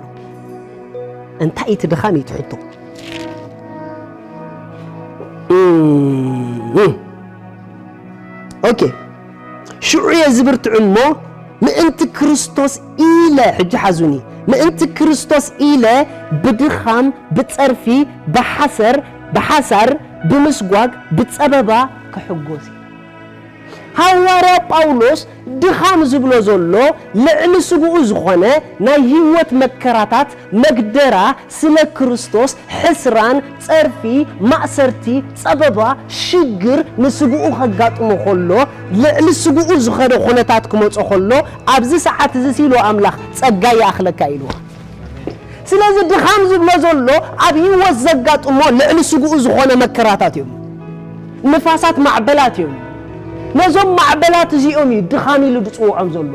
እንታይ እቲ ድኻም እዩ እቲ ሕቶ? እም፣ ኦኬ። ሽዑ እየ ዝብርትዕ እሞ፣ ምእንቲ ክርስቶስ ኢለ፣ ሕጂ ሓዙኒ፣ ምእንቲ ክርስቶስ ኢለ ብድኻም፣ ብጸርፊ፣ ብሓሰር፣ ብሓሳር፣ ብምስጓግ፣ ብጸበባ ክሕጎስ እየ። ሃዋርያ ጳውሎስ ድኻም ዝብሎ ዘሎ ልዕሊ ስግኡ ዝኾነ ናይ ህይወት መከራታት፣ መግደራ፣ ስለ ክርስቶስ ሕስራን፣ ጸርፊ፣ ማእሰርቲ፣ ጸበባ፣ ሽግር ንስግኡ ከጋጥሞ ከሎ፣ ልዕሊ ስግኡ ዝኸደ ኩነታት ክመጾ ከሎ፣ ኣብዚ ሰዓት እዚ ሲሉ ኣምላኽ ጸጋ ይኣኽለካ ኢልዎ። ስለዚ ድኻም ዝብሎ ዘሎ ኣብ ህይወት ዘጋጥሞ ልዕሊ ስግኡ ዝኾነ መከራታት እዮም። ንፋሳት ማዕበላት እዮም። ነዞም ማዕበላት እዚኦም እዩ ድኻም ኢሉ ዝጽውዖም ዘሎ።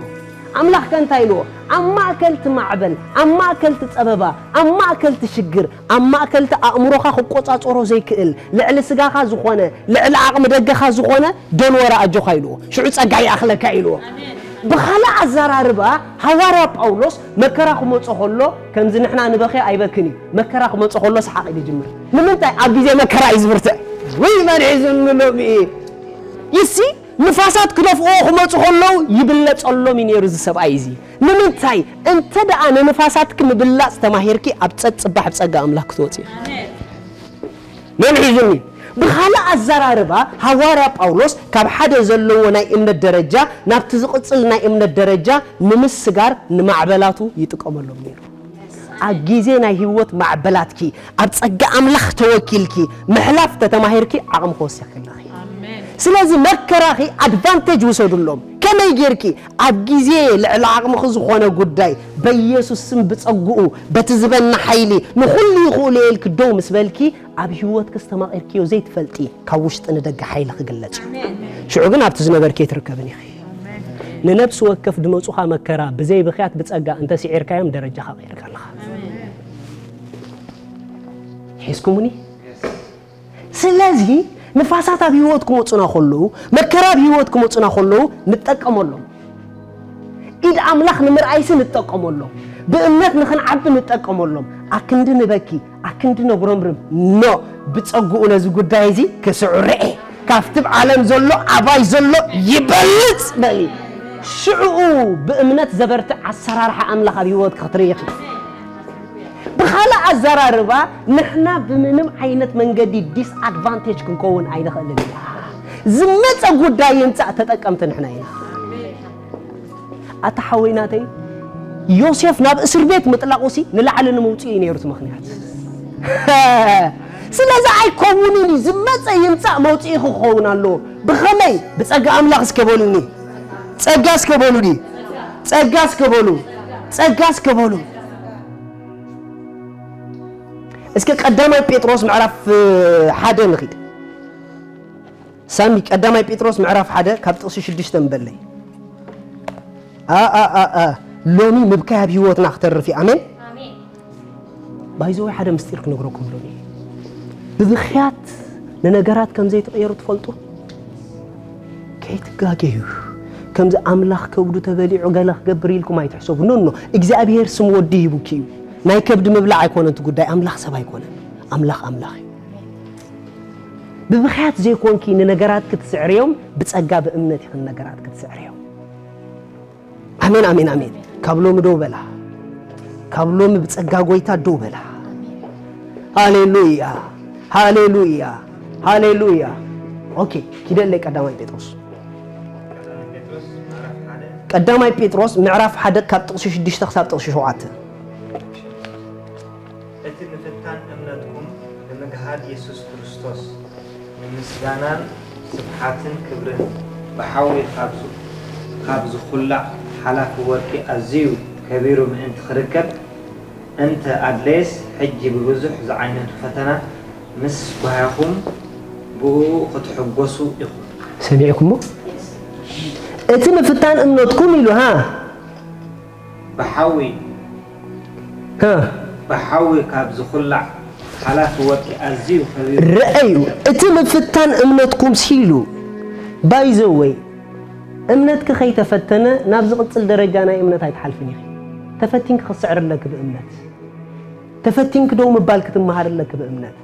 ኣምላኽ ከ እንታይ ኢልዎ? ኣብ ማእከል እቲ ማዕበል፣ ኣብ ማእከል እቲ ጸበባ፣ ኣብ ማእከል እቲ ሽግር፣ ኣብ ማእከል እቲ ኣእምሮኻ ክቆጻጸሮ ዘይክእል፣ ልዕሊ ስጋኻ ዝኾነ፣ ልዕሊ ዓቕሚ ደገኻ ዝኾነ፣ don't worry ኣጆኻ ኢልዎ። ሽዑ ጸጋ ይኣኽለካ ኢልዎ። ብኻልእ ኣዘራርባ፣ ሃዋርያ ጳውሎስ መከራ ክመጾ ከሎ፣ ከምዚ ንሕና ንበኽዮ ኣይበክን እዩ። መከራ ክመጾ ከሎ ሰሓቕ እዩ ዝጅምር። ንምንታይ? ኣብ ግዜ መከራ እዩ ዝብርትዕ። ውይ፣ መን ሒዙኒ ሎሚ? You see? ንፋሳት ክደፍኦ ክመጹ ከለዉ ይብለጸሎም እዩ ነይሩ እዚ ሰብኣይ እዚ። ንምንታይ? እንተ ደኣ ንንፋሳትኪ ምብላጽ ተማሂርኪ፣ ኣብ ጸ-፣ ጽባሕ ብጸጋ ኣምላኽ ክትወጺ። ኣሜን። መን ሒዙኒ? ብኻልእ ኣዘራርባ፣ ሃዋርያ ጳውሎስ ካብ ሓደ ዘለዎ ናይ እምነት ደረጃ ናብቲ ዝቕጽል ናይ እምነት ደረጃ ንምስጋር ንማዕበላቱ ይጥቀመሎም ነይሩ። ኣብ ግዜ ናይ ህይወት ማዕበላትኪ ኣብ ጸጋ ኣምላኽ ተወኪልኪ ምሕላፍ ተተማሂርኪ ዓቕሚ ክወስኽ ከለኺ። ስለዚ መከራኺ ኣድቫንቴጅ ውሰዱሎም። ከመይ ጌርኪ? ኣብ ግዜ ልዕሊ ዓቕምኺ ዝኾነ ጉዳይ በኢየሱስ ስም ብጸግኡ በቲ ዝበና ሓይሊ ንኹሉ ይኽእሉ እየ ኢልኪ ደው ምስ በልኪ ኣብ ህይወትኪ ዝተማቒርክዮ ዘይትፈልጢ ካብ ውሽጢ ንደገ ሓይሊ ክግለጽ እዩ። ሽዑ ግን ኣብቲ ዝነበርክዮ ትርከብን ኢኺ። ንነብሲ ወከፍ ድመጹኻ መከራ ብዘይ ብኽያት ብጸጋ እንተ ስዒርካዮም ደረጃኻ ቀይርካ ኣለኻ። ሒዝኩምኒ? ስለዚ ንፋሳት ኣብ ህይወት ክመጹና ከለዉ፣ መከራ ኣብ ህይወት ክመጹና ከለዉ ንጠቀመሎም። ኢድ ኣምላኽ ንምርኣይሲ ንጠቀመሎም። ብእምነት ንኽንዓቢ ንጠቀመሎም። ኣክንዲ ንበኪ፣ ኣክንዲ ነጉረምርም። ኖ፣ ብጸግኡ ነዚ ጉዳይ እዚ ክስዕሮ እየ። ካብቲ ኣብ ዓለም ዘሎ ኣባይ ዘሎ ይበልጽ በሊ። ሽዕኡ ብእምነት ዘበርትዕ ኣሰራርሓ ኣምላኽ ኣብ ህይወትኪ ክትርኢ ኢኺ። ብኻልእ ኣዘራርባ ንሕና ብምንም ዓይነት መንገዲ ዲስኣድቫንቴጅ ክንከውን ኣይንኽእልን ኢና። ዝመጸ ጉዳይ ይምጻእ ተጠቀምቲ ንሕና ኢና። ኣታ ሓወይ ናተይ ዮሴፍ ናብ እስር ቤት ምጥላቑሲ ንላዕሊ ንምውፅኡ እዩ ነይሩ እቲ ምኽንያት። ስለዚ ኣይከውንን እዩ ዝመፀ ይምፃእ መውፅኢ ክኸውን ኣለዎ። ብኸመይ? ብፀጋ ኣምላኽ እስከ በሉኒ። ፀጋ እስከ በሉኒ። ፀጋ እስከ በሉ። ፀጋ እስከ በሉ። እስከ ቀዳማይ ጴጥሮስ ምዕራፍ ሓደ ንኺድ። ሳሚ ቀዳማይ ጴጥሮስ ምዕራፍ ሓደ ካብ ጥቕሲ ሽዱሽተ ንበለይ። ኣ ኣ ኣ ኣ ሎሚ ምብካይ ኣብ ህይወትና ክተርፍ እዩ። ኣሜን። ባይዘወይ ሓደ ምስጢር ክነግረኩም ሎሚ። ብብኽያት ንነገራት ከም ዘይትቕየሩ ትፈልጡ? ከይትጋገዩ። ከምዚ ኣምላኽ ከብዱ ተበሊዑ ገለ ክገብር ኢልኩም ኣይትሕሰቡ። ኖ ኖ፣ እግዚኣብሔር ስም ወዲ ሂቡኪ እዩ። ናይ ከብዲ ምብላዕ ኣይኮነን እቲ ጉዳይ፣ ኣምላኽ ሰብ ኣይኮነን። ኣምላኽ ኣምላኽ እዩ። ብብኽያት ዘይኮንኪ ንነገራት ክትስዕርዮም፣ ብጸጋ ብእምነት ኢኺ ንነገራት ክትስዕርዮም። ኣሜን ኣሜን ኣሜን። ካብ ሎሚ ደው በላ። ካብ ሎሚ ብጸጋ ጎይታ ደው በላ። ሃሌሉያ ሃሌሉያ ሃሌሉያ። ኦኬ፣ ኪደለይ ቀዳማይ ጴጥሮስ። ቀዳማይ ጴጥሮስ ምዕራፍ ሓደ ካብ ጥቕሲ ሽዱሽተ ክሳብ ጥቕሲ ሸውዓተ። እቲ ምፍታን እምነትኩም ብምግሃድ የሱስ ክርስቶስ ንምስጋናን ስብሓትን ክብርን ብሓዊ ካብ ዝ-፣ ካብ ዝኹላዕ ሓላፊ ወርቂ ኣዝዩ ከቢሩ ምእንቲ ክርከብ፣ እንተ ኣድለየስ፣ ሕጂ ብብዙሕ ዝዓይነቱ ፈተና ምስ ጓህያኹም ብእኡ ክትሕጎሱ ኢኹም። ሰሚዕኩሞ? እቲ ምፍታን እምነትኩም ኢሉ፣ ሃ? ብሓዊ፣ ሃ? ብሓዊ ካብ ዝኹላዕ ሓላፊ ወርቂ ኣዝዩ ከቢሩ። ረኣዩ፣ እቲ ምፍታን እምነትኩም ሲሉ። ባይዘወይ፣ እምነትኪ ከይተፈተነ ናብ ዝቕጽል ደረጃ ናይ እምነት ኣይትሓልፍን ኢኺ። ተፈቲንኪ ክትስዕሪ ኣለኪ ብእምነት። ተፈቲንኪ ደው ምባል ክትመሃር ኣለኪ ብእምነት።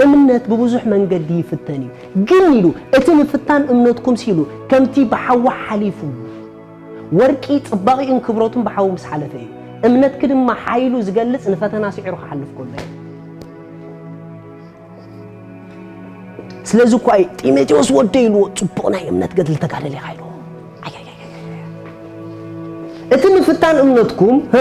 እምነት ብብዙሕ መንገዲ ይፍተን እዩ። ግን ኢሉ፣ እቲ ምፍታን እምነትኩም ሲሉ፣ ከምቲ ብሓዊ ሓሊፉ። ወርቂ ጽባቕኡን ክብረቱን ብሓዊ ምስ ሓለፈ እዩ። እምነትኪ ድማ ሓይሉ ዝገልጽ ንፈተና ስዒሩ ክሓልፍ ከሎ እዩ። ስለዚ እኳ እዩ ጢሞቴዎስ ወደይ ኢልዎ፣ ጽቡቕ ናይ እምነት ገድሊ ተጋደል ኢኻ ኢልዎ። ኣይ፣ ኣይ፣ ኣይ፣ ኣይ፣ ኣይ። እቲ ምፍታን እምነትኩም፣ ሀ?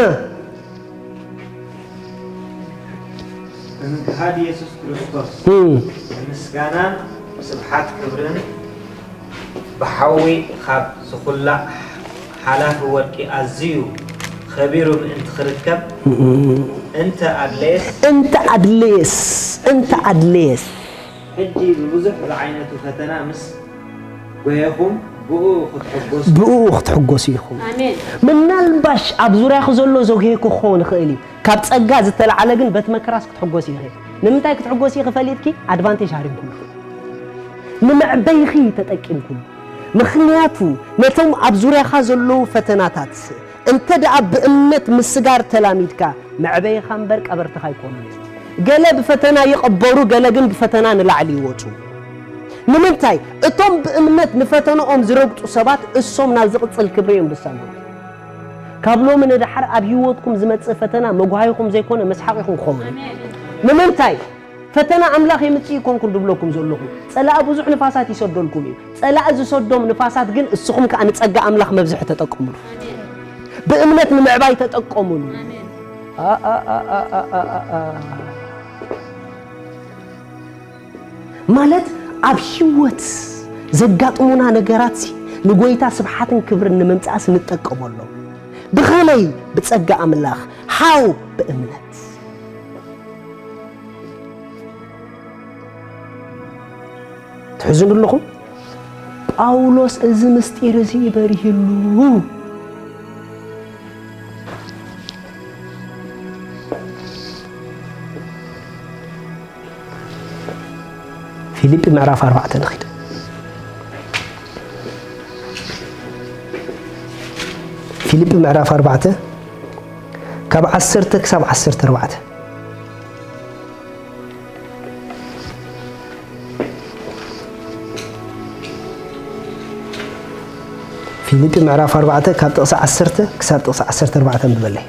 ብምግሃድ የሱስ ክርስቶስ እም። ንምስጋናን ስብሓት ክብርን ብሓዊ ካብ ዝኹላዕ ሓላፊ ወርቂ ኣዝዩ ኸቢሩ ምእንቲ ክርከብ፣ እም። እንተ ኣድለየስ፣ እንተ ኣድለየስ፣ እንተ ኣድለየስ። ሕጂ ብብዙሕ ዝዓይነቱ ፈተና ምስ ጐየኹም ብኡ ክትሕጎሱ። ብኡ ክትሕጎሱ ኢኹም። ኣሜን። ምናልባሽ ኣብ ዙርያኺ ዘሎ ዘጉሄኪ ክኸውን ይኽእል እዩ። ካብ ጸጋ ዝተላዕለ ግን በቲ መከራስ ክትሕጎሲ ኢኺ። ንምንታይ ክትሕጎሲ ኢኺ ፈሊጥኪ? ኣድቫንቴጅ ሃሪምኩሉ። ንመዕበይኺ ተጠቂምኩሉ። ምኽንያቱ ነቶም ኣብ ዙርያኻ ዘለዉ ፈተናታት እንተ ደኣ ብእምነት ምስጋር ተላሚድካ፣ መዕበይኻ እምበር ቀበርትኻ ኣይኮኑን እዮም። ገለ ብፈተና ይቕበሩ፣ ገለ ግን ብፈተና ንላዕሊ ይወጹ። ንምንታይ? እቶም ብእምነት ንፈተናኦም ዝረግጹ ሰባት እሶም ናብ ዝቕጽል ክብሪ እዮም ዝሳገሩ። ካብ ሎሚ ንደሓር ኣብ ህይወትኩም ዝመጽእ ፈተና መጓሂኹም ዘይኮነ መስሓቒኹም ክኸውን እዩ። ንምንታይ? ፈተና ኣምላኽ የምጽእ ኣይኮንኩን ድብለኩም ዘለኹ። ጸላኢ ብዙሕ ንፋሳት ይሰደልኩም እዩ። ጸላኢ ዝሰዶም ንፋሳት ግን እስኹም ከኣ ንጸጋ ኣምላኽ መብዝሒ ተጠቀሙሉ። ብእምነት ንምዕባይ ተጠቀሙሉ። ኣ፣ ኣ፣ ኣ፣ ኣ፣ ኣ፣ ኣ፣ ኣ። ማለት ኣብ ህይወት ዘጋጥሙና ነገራት ሲ ንጎይታ ስብሓትን ክብርን ንምምጻእስ ንጠቀመሎም። ብኸመይ? ብጸጋ ኣምላኽ፣ how? ብእምነት። ትሕዝኑ ኣለኹም? ጳውሎስ እዚ ምስጢር እዚ በሪህሉ። ፊልጲ ምዕራፍ ኣርባዕተ ንኺድ። ፊልጲ ምዕራፍ ኣርባዕተ ካብ ዓሰርተ ክሳብ ዓሰርተ ኣርባዕተ። ፊልጲ ምዕራፍ ኣርባዕተ ካብ ጥቕሲ ዓሰርተ ክሳብ ጥቕሲ ዓሰርተ ኣርባዕተ ኣንብበለይ።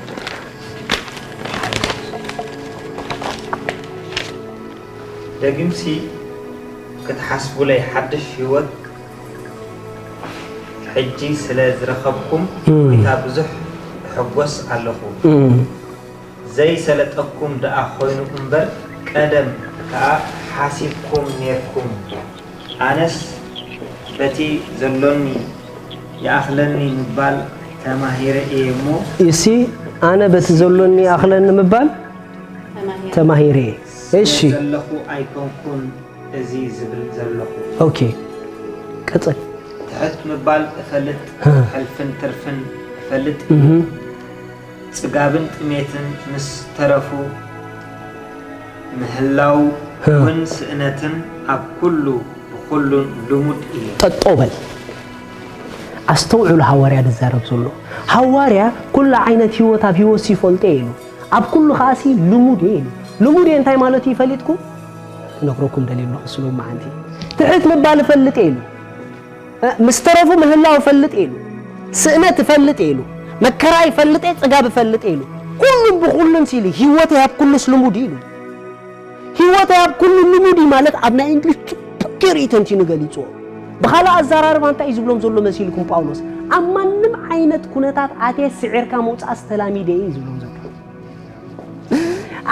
ደጊምሲ ክትሓስቡለይ ሓድሽ ህይወት ሕጂ ስለ ዝረኸብኩም እም። ጎይታ ብዙሕ እሕጎስ ኣለኹ። እም። ዘይሰለጠኩም ደኣ ኾይኑ እምበር፣ ቀደም ከኣ ሓሲብኩም ኔርኩም። ኣነስ በቲ ዘሎኒ ይኣኽለኒ ምባል ተማሂረ እየ እሞ። እሲ፣ ኣነ በቲ ዘሎኒ ይኣኽለኒ ምባል ተማሂረ። ተማሂረ እየ። እሺ። ስለ ዘለኹ ኣይኮንኩን እዚ ዝብል ዘለኹ። ኦኬ። ቀጽል። ትሕት ምባል እፈልጥ፣ እ። ሕልፍን ትርፍን እፈልጥ። እህ። ጽጋብን ጥሜትን ምስ ተረፉ፣ ምህላው እ። እውን ስእነትን ኣብ ኩሉ ብኹሉን ልሙድ እዩ። ጠጦ በል። ኣስተውዕሉ፣ ሃዋርያ ዝዛረብ ዘሎ። ሃዋርያ ኩሉ ዓይነት ህይወት ኣብ ህይወት ይፈልጦ እዩ ኢሉ። ኣብ ኩሉ ከኣሲ ልሙድ እዩ ኢሉ። ልሙድ እዩ እንታይ ማለት እዩ ፈሊጥኩም? ክነግረኩም ደልየ ኣለኹ፣ ስለ መዓንቲ። ትሕት ምባል እፈልጥ እየ ኢሉ። እ፣ ምስ ተረፉ ምህላው እፈልጥ እየ ኢሉ። ስእነት እፈልጥ እየ ኢሉ። መከራ ይፈልጥ እየ፣ ጽጋብ እፈልጥ እየ ኢሉ። ኩሉን ብኹሉን ሲሉ፣ ህይወተይ ኣብ ኩሉስ ልሙድ እዩ ኢሉ። ህይወተይ ኣብ ኩሉ ልሙድ እዩ ማለት ኣብ ናይ እንግሊዝ ጽቡቕ ገይሩ እዩ ተንቲኑ ገሊጽዎ። ብኻልእ ኣዘራርባ እንታይ እዩ ዝብሎም ዘሎ መሲልኩም ጳውሎስ? ኣብ ማንም ዓይነት ኩነታት ኣትየ ስዒርካ ምውጻእስ ተላሚደ እየ እዩ ዝብሎም ዘሎ።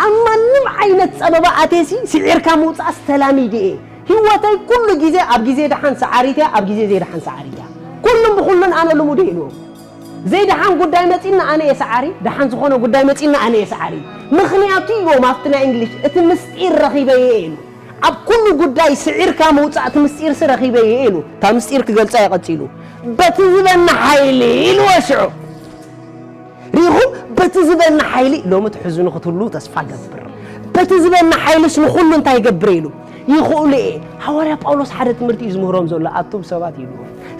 ኣብ ማንም ዓይነት ጸበባ ኣትየሲ ስዒርካ ምውጻእስ ተላሚደ እየ። ህይወተይ ኩሉ ግዜ ኣብ ግዜ ደሓን ሰዓሪት እያ፣ ኣብ ግዜ ዘይደሓን ሰዓሪት እያ። ኩሉን ብኹሉን ኣነ ልሙድ እየ ኢልዎም። ዘይደሓን ጉዳይ መጺና ኣነ እየ ሰዓሪ፣ ደሓን ዝኾነ ጉዳይ መጺና ኣነ እየ ሰዓሪ። ምኽንያቱ ኢልዎም ኣብቲ ናይ እንግሊሽ፣ እቲ ምስጢር ረኺበ እየ ኢሉ። ኣብ ኩሉ ጉዳይ ስዒርካ ምውጻእ እቲ ምስጢርሲ ረኺበ እየ ኢሉ። እታ ምስጢር ክገልጻ እየ ቀጺሉ። በቲ ዝበኒ ሓይሊ ኢልዎ ሽዑ። ርኢኹም፣ በቲ ዝበኒ ሓይሊ ሎሚ ትሕዝኑ ክትህልዉ ተስፋ ገብር። በቲ ዝበኒ ሓይልስ ንኹሉ እንታይ ይገብር ኢሉ? ይኽእሉ እየ። ሃዋርያ ጳውሎስ ሓደ ትምህርቲ እዩ ዝምህሮም ዘሎ፣ ኣቱም ሰባት ኢሉ።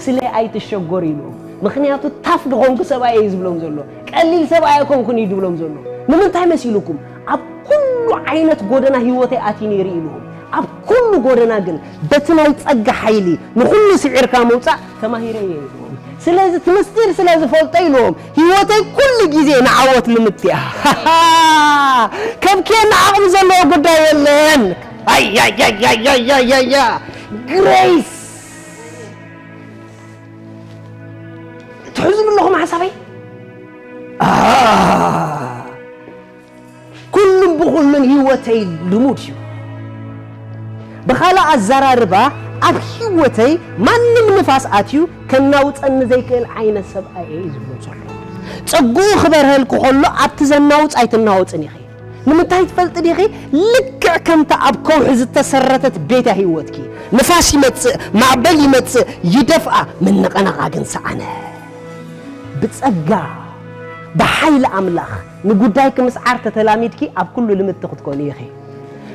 ስለ ኣይትሸገሩ ኢሉ። ምኽንያቱ ታፍ ዝኾንኩ ሰብኣይ እዩ ዝብሎም ዘሎ። ቀሊል ሰብኣይ ኣይኮንኩን እዩ ዝብሎም ዘሎ። ንምንታይ መሲልኩም? ኣብ ኩሉ ዓይነት ጎደና ህይወተይ ኣትዩ ነይሩ ኢሉ። ኣብ ኩሉ ጎደና ግን በቲ ናይ ጸጋ ሓይሊ ንኹሉ ስዒርካ ምውጻእ ተማሂረ እየ ኢልዎም። ስለዚ እቲ ምስጢር ስለ ዝፈልጦ ኢልዎም፣ ህይወተይ ኩሉ ግዜ ንዓወት ልምት እያ። ከም ኬን ዓቕሚ ዘለዎ ጉዳይ የለን። ኣያያያያያያያ። ግሬስ። ትሕዝኑ ኣለኹም ሓሳበይ? ኣሃ። ኩሉን ብኹሉን ህይወተይ ልሙድ እዩ። ብኻልእ ኣዘራርባ፣ ኣብ ህይወተይ ማንም ንፋስ ኣትዩ ከናውጸኒ ዘይክእል ዓይነት ሰብኣይ እየ ዝብሎ ዘሎ። ጸግኡ ክበርሀልኩ ከሎ ኣብቲ ዘናውጽ ኣይትናወጽን ኢኺ። ንምንታይ ትፈልጢ ዲኺ? ልክዕ ከምታ ኣብ ከውሒ ዝተሰረተት ቤት እያ ህይወትኪ። ንፋስ ይመጽእ፣ ማዕበል ይመጽእ፣ ይደፍኣ፣ ምንቕናቓ ግን ሰኣነ። ብጸጋ፣ ብሓይሊ ኣምላኽ፣ ንጉዳይኪ ምስዓር ተተላሚድኪ ኣብ ኩሉ ልምድቲ ክትኮኒ ኢኺ።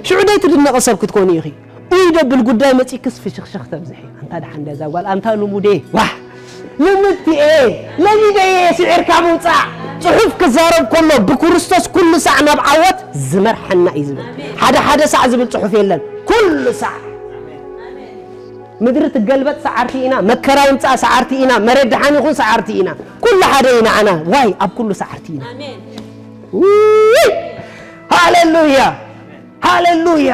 ሽዑ ደይትድነቒ ሰብ ክትኮኒ ኢኺ። ኡይ ደብል ጉዳይ መጺእክስ ፍሽኽሽኽ ተብዝሒ። ኣንታ ደሓን ድያ እዛ ጓል? ኣንታ ልሙዴ። ዋሕ! ልምድቲ እየ። ለሚደ እየ ስዒርካ ምውጻእ። ጽሑፍ ክዛረብ ከሎ ብክርስቶስ ኩሉ ሳዕ ናብ ዓወት ዝመርሐና እዩ ዝብል። ሓደ ሓደ ሳዕ ዝብል ጽሑፍ የለን። ኩሉ ሳዕ። ምድሪ ትገልበጥ ሰዓርቲ ኢና፣ መከራ ይምጻእ ሰዓርቲ ኢና፣ መሬት ደሓን ይኹን ሰዓርቲ ኢና። ኩሉ ሓደ ኢና ኣና። ዋይ፣ ኣብ ኩሉ ሰዓርቲ ኢና። ኣሜን። ውይ! ሃሌሉያ! ሃሌሉያ!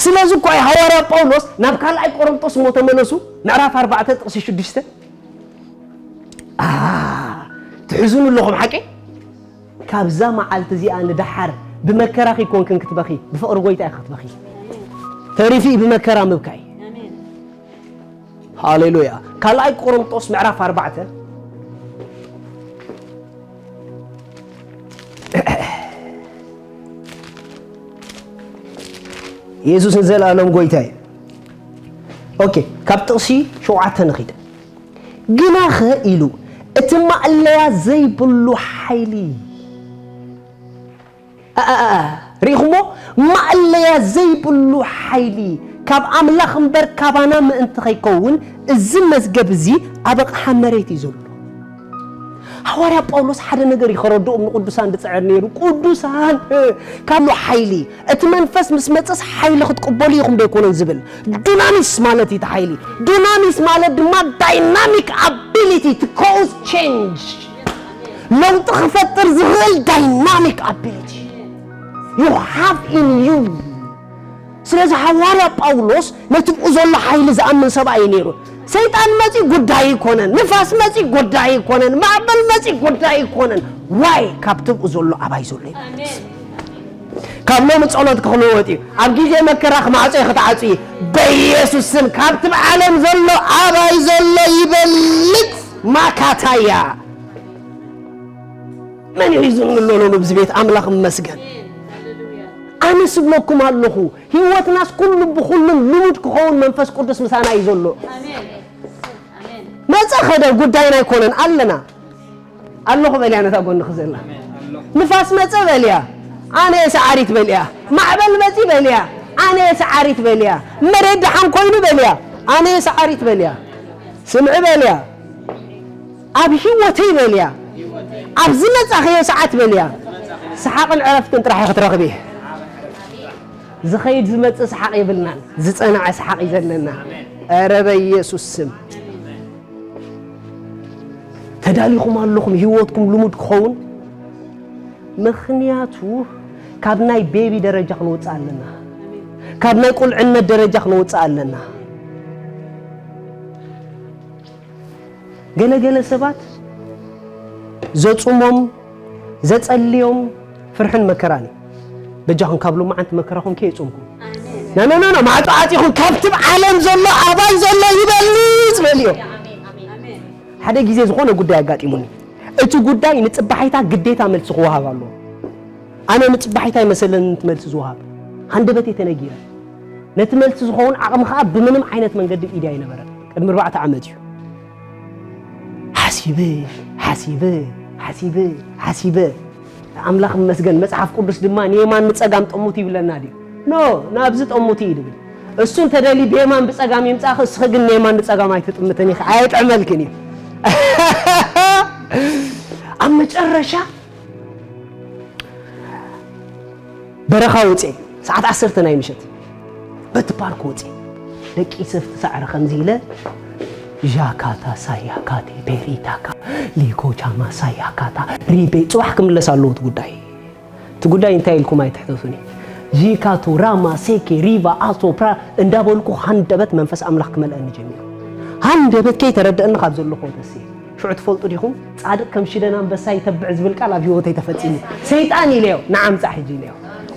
ስለዚ እኮ እዩ ሃዋርያ ጳውሎስ ናብ ካልኣይ ቆሮንቶስ እሞ ተመለሱ፣ ምዕራፍ ኣርባዕተ ጥቕሲ ሽዱሽተ። ኣ፣ ትሕዝኑ ኣለኹም ሓቂ? ካብዛ መዓልቲ እዚኣ ንደሓር ብመከራኺ ኮንክን ክትበኺ፣ ብፍቕሪ ጎይታ ኢኺ ክትበኺ። ተሪፊ ብመከራ ምብካይ። ሃሌሉያ። ካልኣይ ቆሮንጦስ ምዕራፍ ኣርባዕተ። የሱስ ንዘለኣለም ጎይታ እዩ። ኦኬ፣ ካብ ጥቕሲ ሸውዓተ ንኺድ። ግናኸ ኢሉ እቲ ማእለያ ዘይብሉ ሓይሊ፣ ሪኢኹሞ? ማእለያ ዘይብሉ ሓይሊ ካብ ኣምላኽ እምበር ካባና ምእንቲ ከይከውን፣ እዚ መዝገብ እዚ ኣብ ኣቕሓ መሬት እዩ ዘሎ። ሃዋርያ ጳውሎስ ሓደ ነገር እዩ ከረድኦም ንቅዱሳን ዝጽዕር ነይሩ። ቅዱሳን፣ ካብ ሓይሊ እቲ መንፈስ ምስ መጸስ ሓይሊ ክትቅበሉ ኢኹም ዶ ኣይኮነን ዝብል። ዱናሚስ ማለት እዩ እቲ ሓይሊ። ዱናሚስ ማለት ድማ dynamic ability to cause change። ለውጢ ክፈጥር ዝኽእል dynamic ability you have in you። ስለዚ ሃዋርያ ጳውሎስ ነቲ ብኡ ዘሎ ሓይሊ ዝኣምን ሰብኣይ እዩ ነይሩ። ሰይጣን መጺ ጉዳይ ይኮነን፣ ንፋስ መጺ ጉዳይ ይኮነን፣ ማዕበል መጺ ጉዳይ ይኮነን። ዋይ ካብቲ ብኡ ዘሎ ኣባይ ዘሎ ይበልጽ። ካብ ሎሚ ጸሎት ክኽልወጥ እዩ። ኣብ ግዜ መከራ ክማዕጾ እዩ ክትዓጹ እዩ። በኢየሱስ ስም ካብቲ ብዓለም ዘሎ ኣባይ ዘሎ ይበልጽ። ማካታያ መን እዩ ሒዙ ኣሎ ሎሚ ብዚ ቤት ኣምላኽ ይመስገን። ኣነ ስብለኩም ኣለኹ ህይወትናስ ኩሉ ብኹሉን ልሙድ ክኸውን መንፈስ ቅዱስ ምሳና እዩ ዘሎ። መጸ ኸደ ጉዳይና ኣይኮነን ኣለና። ኣለኹ በልያ ነታ ጎንኺ ዘላ። ንፋስ መጸ በልያ። ኣነ እየ ሰዓሪት በልያ። ማዕበል መጺ በልያ። ኣነ እየ ሰዓሪት በልያ። መሬት ደሓን ኮይኑ በልያ። ኣነ እየ ሰዓሪት በልያ። ስምዒ በልያ። ኣብ ህይወተይ በልያ። ኣብ ዝመጻኽዮ ሰዓት በልያ። ሰሓቕን ዕረፍትን ጥራሕ ኢኺ ክትረኽቢ። ዝኸይድ ዝመጽእ ሰሓቕ የብልናን። ዝጸንዐ ሰሓቕ እዩ ዘለና። ኧረ በኢየሱስ ስም። ተዳሊኹም ኣለኹም ህይወትኩም ልሙድ ክኸውን? ምኽንያቱ ካብ ናይ ቤቢ ደረጃ ክንወጽእ ኣለና። ካብ ናይ ቁልዕነት ደረጃ ክንወጽእ ኣለና። ገለ ገለ ሰባት ዘጹሞም፣ ዘጸልዮም ፍርሕን መከራን እዩ። በጃኹም ካብ ሎማዓንቲ መከራኹም ከየጾምኩም። ና፣ ና፣ ና፣ ና፣ ማዕጾ ዓጺኹም ካብቲ ኣብ ዓለም ዘሎ ኣባይ ዘሎ ይበልጽ በልዮ። ሓደ ግዜ ዝኾነ ጉዳይ ኣጋጢሙኒ። እቲ ጉዳይ ንጽባሒታ ግዴታ መልሲ ክወሃብ ኣለዎ። ኣነ ንጽባሒታ ኣይመሰለንን እቲ መልሲ ዝወሃብ። ሃንደበተይ ተነጊረ። ነቲ መልሲ ዝኸውን ዓቕሚ ከኣ ብምንም ዓይነት መንገዲ ኣብ ኢደይ ኣይነበረን። ቅድሚ ኣርባዕተ ዓመት እዩ። ሓሲበ፣ ሓሲበ፣ ሓሲበ፣ ሓሲበ። ኣምላኽ ይመስገን፣ መጽሓፍ ቅዱስ ድማ ንየማን ንጸጋም ጠሙት ይብለና ድዩ? ኖ፣ ናብዚ ጠሙት እዩ ድብል። እሱ እንተደልዩ ብየማን ብጸጋም ይምጻእኺ፣ እስኺ ግን ንየማን ንጸጋም ኣይትጥምትን ኢኺ፣ ኣየጥዕመልክን እዩ። ኣብ መጨረሻ በረኻ ወፅኤ ሰዓት ዓሰርተ ናይ ምሸት በቲ ፓርክ ወፅኤ ደቂ ሰፍቲ ሳዕሪ ከምዚ ኢለ ዣካታ ሳያካቴ ቤሪታካ ሊኮቻማ ሳያካታ ሪቤ ፅባሕ ክምለስ ኣለዎ እቲ ጉዳይ። እቲ ጉዳይ እንታይ ኢልኩም ኣይትሕተቱኒ። ዢካቱ ራማ ሴኬ ሪቫ ኣሶ ፕራ እንዳበልኩ ሃንደበት መንፈስ ኣምላኽ ክመልአኒ ጀሚሩ። ሃንደበት ከይተረደአኒ ካብ ዘለኹ ተስየ ሽዑ ትፈልጡ ዲኹም? ጻድቕ ከም ሽደን ኣንበሳ ይተብዕ ዝብል ቃል ኣብ ህይወተይ ተፈጺሙ። ሰይጣን ኢለዮ፣ ንዓ ምጻእ ሕጂ ኢለዮ።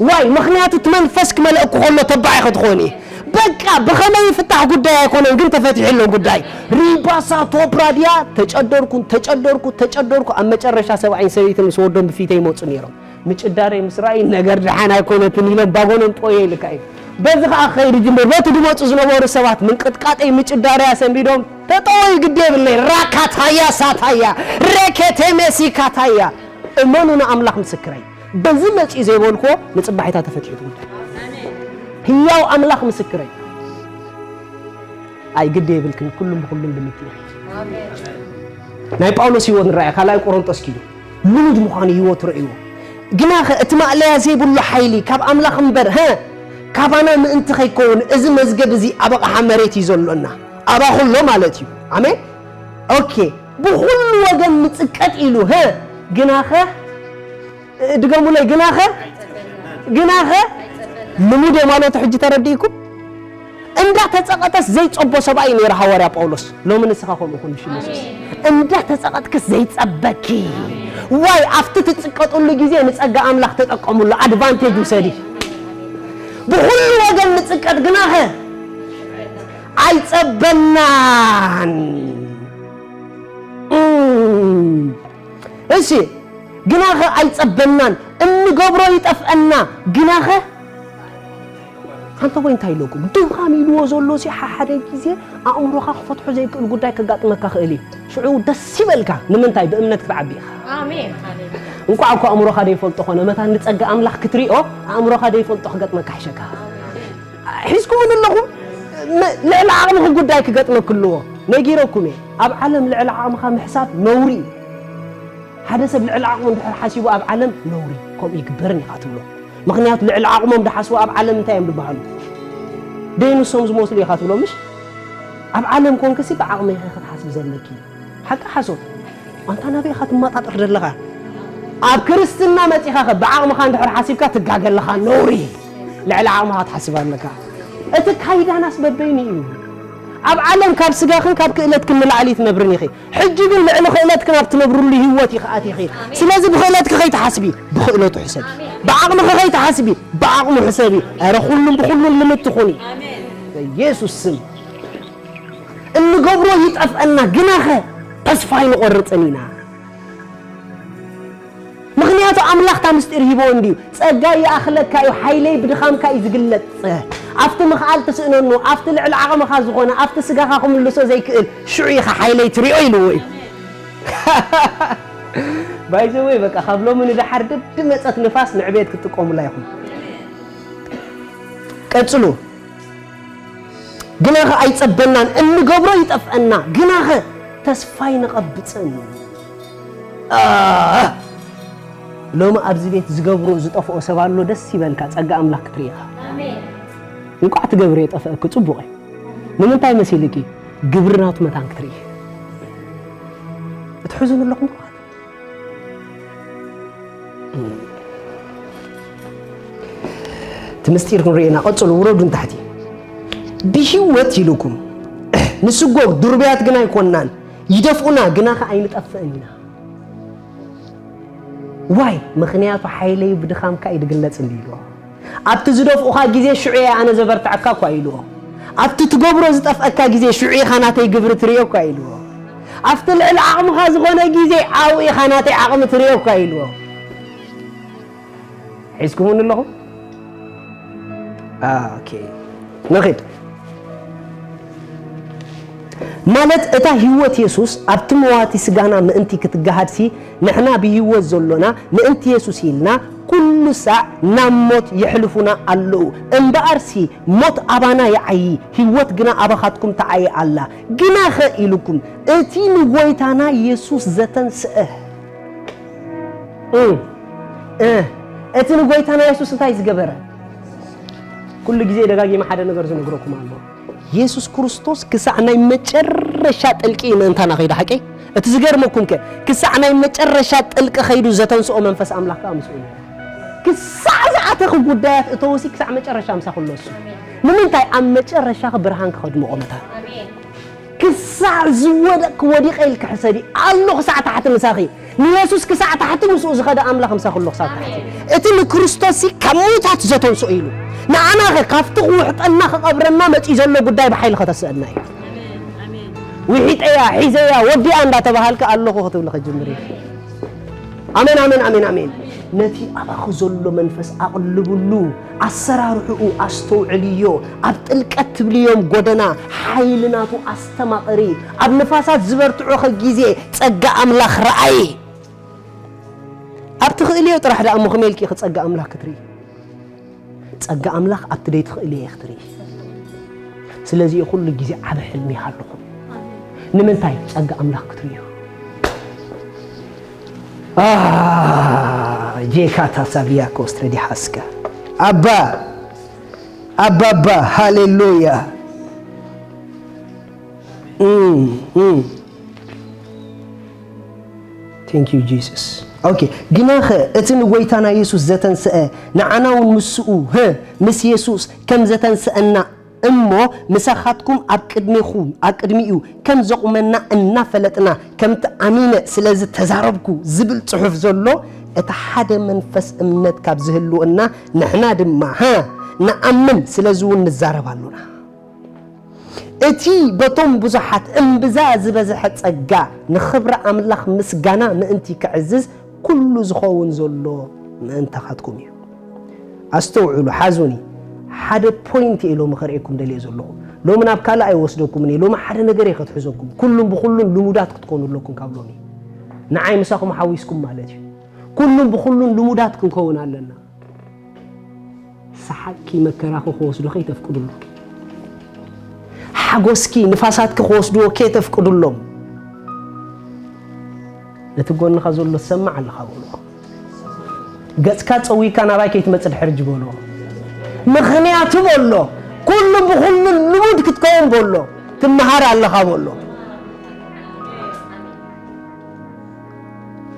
ዋይ፣ ምኽንያቱ እቲ መንፈስ ክመልአኩ ከሎ ተባዕ ኢኺ ትኾኒ። በቃ ብኸመይ ይፍታሕ ጉዳይ ኣይኮነን፣ ግን ተፈቲሑ ኣሎ ጉዳይ። ሪባሳ ቶፕራ ድያ? ተጨደርኩ፣ ተጨደርኩ፣ ተጨደርኩ። ኣብ መጨረሻ ሰብኣይን ሰበይትን ምስ ወዶም ብፊተይ ይመጹ ነይሮም። ምጭዳረይ ምስ ረኣዩ ነገር ደሓን ኣይኮነትን ኢሎም ባጎኖም ጦየ ኢልካ እዩ። በዚ ኸኣ ክኸይድ ይጅምር። በቲ ዝመጹ ዝነበሩ ሰባት ምንቅጥቃጠይ ምጭዳረይ ኣሰንቢዶም ተጠወዩ ግዲ የብለይ። ራካታያ ሳታያ ሬኬቴ ሜሲካታያ። እመኑ ንኣምላኽ ምስክረይ። በዚ መጺኡ ዘይበልክዎ ንጽባሒታ ተፈቲሑ እቲ ጉዳይ። ህያው ኣምላኽ ምስክረይ። ኣይ ግዲ የብልክን፣ ኩሉም ብኹሉም ድምቲ ኢኺ። ናይ ጳውሎስ ህይወት ንረኣያ፣ ካልኣይ ቆሮንጦስ ኪዱ። ልሙድ ምዃኑ ህይወቱ ረእይዎ። ግናኸ እቲ ማእለያ ዘይብሉ ሓይሊ ካብ ኣምላኽ እምበር፣ ሀ፣ ካባና ምእንቲ ከይከውን፣ እዚ መዝገብ እዚ ኣብ ኣቕሓ መሬት እዩ ዘሎና። ኣባኹሎ ማለት እዩ። ኣሜን። ኦኬ። ብኹሉ ወገን ንጽቀጥ ኢሉ፣ ሀ፣ ግናኸ፣ ድገሙለይ፣ ግናኸ፣ ግናኸ፣ ልሙድ የማኖቱ ሕጂ ተረዲእኩም? እንዳተጸቐጠስ ዘይጸቦ ሰብኣይ ነይሩ ሃዋርያ ጳውሎስ። ሎሚ ንስኻ ከምኡ ኩን ሽም የሱስ። እንዳተጸቐጥክስ ዘይጸበኪ። ዋይ፣ ኣብቲ ትጽቀጥሉ ግዜ ንጸጋ ኣምላኽ ተጠቀምሉ፣ ኣድቫንቴጅ ውሰዲ። ብኹሉ ወገን ንጽቀጥ ግናኸ ኣይጸበናን። እም፣ እሺ፣ ግናኸ ኣይጸበናን፣ እንገብሮ ይጠፍአና። ግናኸ ኣንተ ወይ እንታይ ኢለኩም? ድኻም ኢልዎ ዘሎ ሲ ሓ-፣ ሓደ ግዜ ኣእምሮኻ ክፈትሖ ዘይክእል ጉዳይ ከጋጥመካ ክእል እዩ። ሽዑ ደስ ይበልካ። ንምንታይ? ብእምነት ክትዓቢ ኢኻ። ኣሜን። ሃሌሉያ። እንቋዕ እኮ ኣእምሮኻ ዘይፈልጦ ኾነ፣ መታን ንጸጋ ኣምላኽ ክትሪኦ ኣእምሮኻ ዘይፈልጦ ክገጥመካ ይሕሸካ። ሒዝኩምን ኣለኹም? ን-፣ ልዕሊ ዓቕምኺ ጉዳይ ክገጥመኪ ኣለዎ። ነጊረኩም እየ። ኣብ ዓለም ልዕሊ ዓቕምኻ ምሕሳብ ነውሪ እዩ። ሓደ ሰብ ልዕሊ ዓቕሙ እንድሕር ሓሲቡ ኣብ ዓለም ነውሪ፣ ከምኡ ይግበርን ኢኻ ትብሎ። ምኽንያቱ ልዕሊ ዓቕሞም ድሓስቡ ኣብ ዓለም እንታይ እዮም ዝበሃሉ? ደይ ንሶም ዝመስሉ ኢኻ ትብሎ፣ ምሽ? ኣብ ዓለም ኮንክሲ ብዓቕሚ ኢኻ ክትሓስቢ ዘለኪ። ሓቂ ሓሶት? ኣንታ ናበይ ኢኻ ትመጣጠር ዘለኻ? ኣብ ክርስትና መጺኻኸ ብዓቕምኻ እንድሕር ሓሲብካ ትጋገ ኣለኻ፣ ነውሪ። ልዕሊ ዓቕምኻ ትሓስብ ኣለካ። እቲ ካይዳናስ በበይኑ እዩ። ኣብ ዓለም ካብ ስጋኽን ካብ ክእለትክን ንላዕሊ ትነብርን ኢኺ። ሕጂ ግን ልዕሊ ክእለትክን ኣብ ትነብርሉ ህይወት ኢኺ ኣቲኺ። ስለዚ ብክእለትኪ ከይትሓስቢ፣ ብክእለቱ ሕሰቢ። ብዓቕምኺ ከይትሓስቢ፣ ብዓቕሙ ሕሰቢ። ኧረ ኩሉን ብኩሉን ልምድ ትኹኒ። በኢየሱስ ስም። እንገብሮ ይጠፍአና፣ ግናኸ ተስፋ ኣይንቖርጽን ኢና። ምኽንያቱ ኣምላኽ እታ ምስጢር ሂብዎ እንድዩ። "ጸጋይ ይኣኽለካ እዩ፣ ሓይለይ ብድኻምካ እዩ ዝግለጽ። ኣብቲ ምኽኣል ትስእነኑ፣ ኣብቲ ልዕሊ ዓቕምኻ ዝኾነ፣ ኣብቲ ስጋኻ ክምልሶ ዘይክእል፣ ሽዑ ኢኻ ሓይለይ ትሪኦ" ኢልዎ እዩ። ባይ ዘ ወይ፣ በቃ፣ ካብ ሎሚ ንደሓር ደድመጸት ንፋስ ንዕቤት ክትጥቀሙላ ኢኹም። ቀጽሉ። ግናኸ ኣይጸበናን፣ እንገብሮ ይጠፍአና፣ ግናኸ ተስፋ ኣይንቐብጽን። ኣህ! ሎሚ ኣብዚ ቤት ዝገብሮ ዝጠፍኦ ሰብ ኣሎ፣ ደስ ይበልካ፣ ጸጋ ኣምላኽ ክትርኢ ኢኻ። ኣሜን። እንቋዕ ትገብርዮ ጠፍአኪ፣ ጽቡቕ እዩ። ንምንታይ መሲልኪ? ግብሪ ናቱ መታን ክትርኢ። እትሕዙን ኣለኹም? እቲ ምስጢር ክንርኢ ኢና። ቀጽሉ፣ ውረዱ ንታሕቲ። ብህይወት ኢሉኩም ንስጎግ ድሩብያት ግና ኣይኮንናን፣ ይደፍኡና ግና ከ ኣይንጠፍእን ኢና። ዋይ፣ ምኽንያቱ ሓይለይ ብድኻምካ እዩ ዝግለጽ እንዲ ኢልዎ። ኣብቲ ዝደፍኡኻ ግዜ ሽዑ እየ ኣነ ዘበርትዐካ እኳ ኢልዎ። ኣብቲ ትገብሮ ዝጠፍአካ ግዜ ሽዑ ኢኻ ናተይ ግብሪ ትርእዮ እኳ ኢልዎ። ኣብቲ ልዕሊ ዓቕምኻ ዝኾነ ግዜ ኣብኡ ኢኻ ናተይ ዓቕሚ ትርእዮ እኳ ኢልዎ። ሒዝኩምኒ ኣለኹም? ኦኬ፣ ንኺድ። ማለት እታ ህይወት የሱስ ኣብቲ መዋቲ ስጋና ምእንቲ ክትገሃድሲ፣ ንሕና ብህይወት ዘሎና ምእንቲ የሱስ ኢልና ኩሉ ሳዕ ናብ ሞት የሕልፉና ኣለዉ። እምበኣርሲ ሞት ኣባና ይዓዪ፣ ህይወት ግና ኣባኻትኩም ትዓዪ ኣላ። ግናኸ ኢሉኩም እቲ ንጎይታና የሱስ ዘተንስአ፣ እ፣ እ፣ እቲ ንጎይታና የሱስ እንታይ ዝገበረ? ኩሉ ግዜ ደጋጊመ ሓደ ነገር ዝነግረኩም ኣሎ። የሱስ ክርስቶስ ክሳዕ ናይ መጨረሻ ጥልቂ እዩ ምእንታና ከይዱ፣ ሓቀይ? እቲ ዝገርመኩም ከ፣ ክሳዕ ናይ መጨረሻ ጥልቂ ከይዱ ዘተንስኦ መንፈስ ኣምላኽ ከኣ ምስኡ እዩ። ክሳዕ ዝኣተኺ ጉዳያት እተወሲ ክሳዕ መጨረሻ ምሳኺ ኣሎ እሱ። ንምንታይ? ኣብ መጨረሻኺ ብርሃንኪ ከድምቖ መታን። ኣሜን። ክሳዕ ዝወደቅኪ ወዲቐ ኢልኪ ሕሰቢ። ኣሎ ክሳዕ ታሕቲ ምሳኺ። ንየሱስ ክሳዕ ታሕቲ ምስኡ ዝኸደ ኣምላኽ ምሳኺ ኣሎ ክሳብ ታሕቲ። ኣሜን። እቲ ንክርስቶስ ሲ ካብ ምዉታት ዘተንስኦ ኢሉ። ንዓናኸ ካብቲ ክውሕጠና ክቐብረና መጺኡ ዘሎ ጉዳይ ብሓይሊ ከተስአና እዩ። ኣሜን። ኣሜን። ውሒጠያ፣ ሒዘያ፣ ወዲኣ እንዳተባሃልኪ ኣለኹ ክትብሊ ከጅምር እዩ። ኣሜን፣ ኣሜን፣ ኣሜን፣ ኣሜን። ነቲ ኣባኺ ዘሎ መንፈስ ኣቕልብሉ፣ ኣሰራርሕኡ ኣስተውዕልዮ፣ ኣብ ጥልቀት ትብልዮም ጎደና ሓይሊ ናቱ ኣስተማቕሪ፣ ኣብ ንፋሳት ዝበርትዖኸ ግዜ ጸጋ ኣምላኽ ረኣይ። ኣብ ትኽእልዮ ጥራሕ ደኣ እሞ ከመይ ኢልኪ ኢኺ ጸጋ ኣምላኽ ክትርኢ? ጸጋ ኣምላኽ ኣብቲ ደይትኽእልዮ ኢኺ ትርኢ። ስለዚ እዩ ኩሉ ግዜ ዓቢ ሕልሚ ይሃልኹም። ንምንታይ? ጸጋ ኣምላኽ ክትርእዩ። አ፣ ጄካታ ሳቪያ ኮስትረ ዲሓስካ። ኣባ፣ ኣባ፣ ኣባ፣ ሃሌሉያ። እም፣ እም። Thank you, Jesus. ኦኬ፣ ግናኸ እቲ ንጎይታና የሱስ ዘተንስአ፣ ንዓና እውን ምስኡ፣ ህ፣ ምስ የሱስ ከም ዘተንስአና እሞ ምሳኻትኩም ኣብ ቅድሜኹም ኣብ ቅድሚኡ ከም ዘቑመና እናፈለጥና ከምቲ ኣሚነ ስለዚ ተዛረብኩ ዝብል ጽሑፍ ዘሎ እቲ ሓደ መንፈስ እምነት ካብ ዝህልወና ንሕና ድማ ሃ ንኣምን ስለዚ እውን ንዛረብ ኣሉና። እቲ በቶም ብዙሓት እምብዛ ዝበዝሐ ጸጋ ንኽብሪ ኣምላኽ ምስጋና ምእንቲ ክዕዝዝ ኩሉ ዝኸውን ዘሎ ምእንታኻትኩም እዩ። ኣስተውዕሉ፣ ሓዙኒ። ሓደ ፖይንት እየ ሎሚ ከርእየኩም ደልየ ዘለኹ። ሎሚ ናብ ካልእ ኣይወስደኩምን እየ። ሎሚ ሓደ ነገር እየ ከትሕዘኩም። ኩሉም ብኹሉን ልሙዳት ክትኮኑ ኣለኩም ካብ ሎሚ። ንዓይ ምሳኹም ሓዊስኩም ማለት እዩ። ኩሉም ብኹሉን ልሙዳት ክንከውን ኣለና። ሰሓቅኪ መከራኺ ክወስዱ ከይተፍቅዱሎም። ሓጎስኪ ንፋሳትኪ ክወስድዎ ከይተፍቅዱሎም። ነቲ ጎንኻ ዘሎ ትሰምዕ ኣለኻ በሎ። ገጽካ ጸዊካ ናባይ ከይትመጽእ ድሕር እጅ በሎ። ምኽንያቱ በሎ፣ ኩሉ ብኹሉ ልሙድ ክትከውን በሎ። ትመሃር ኣለኻ በሎ።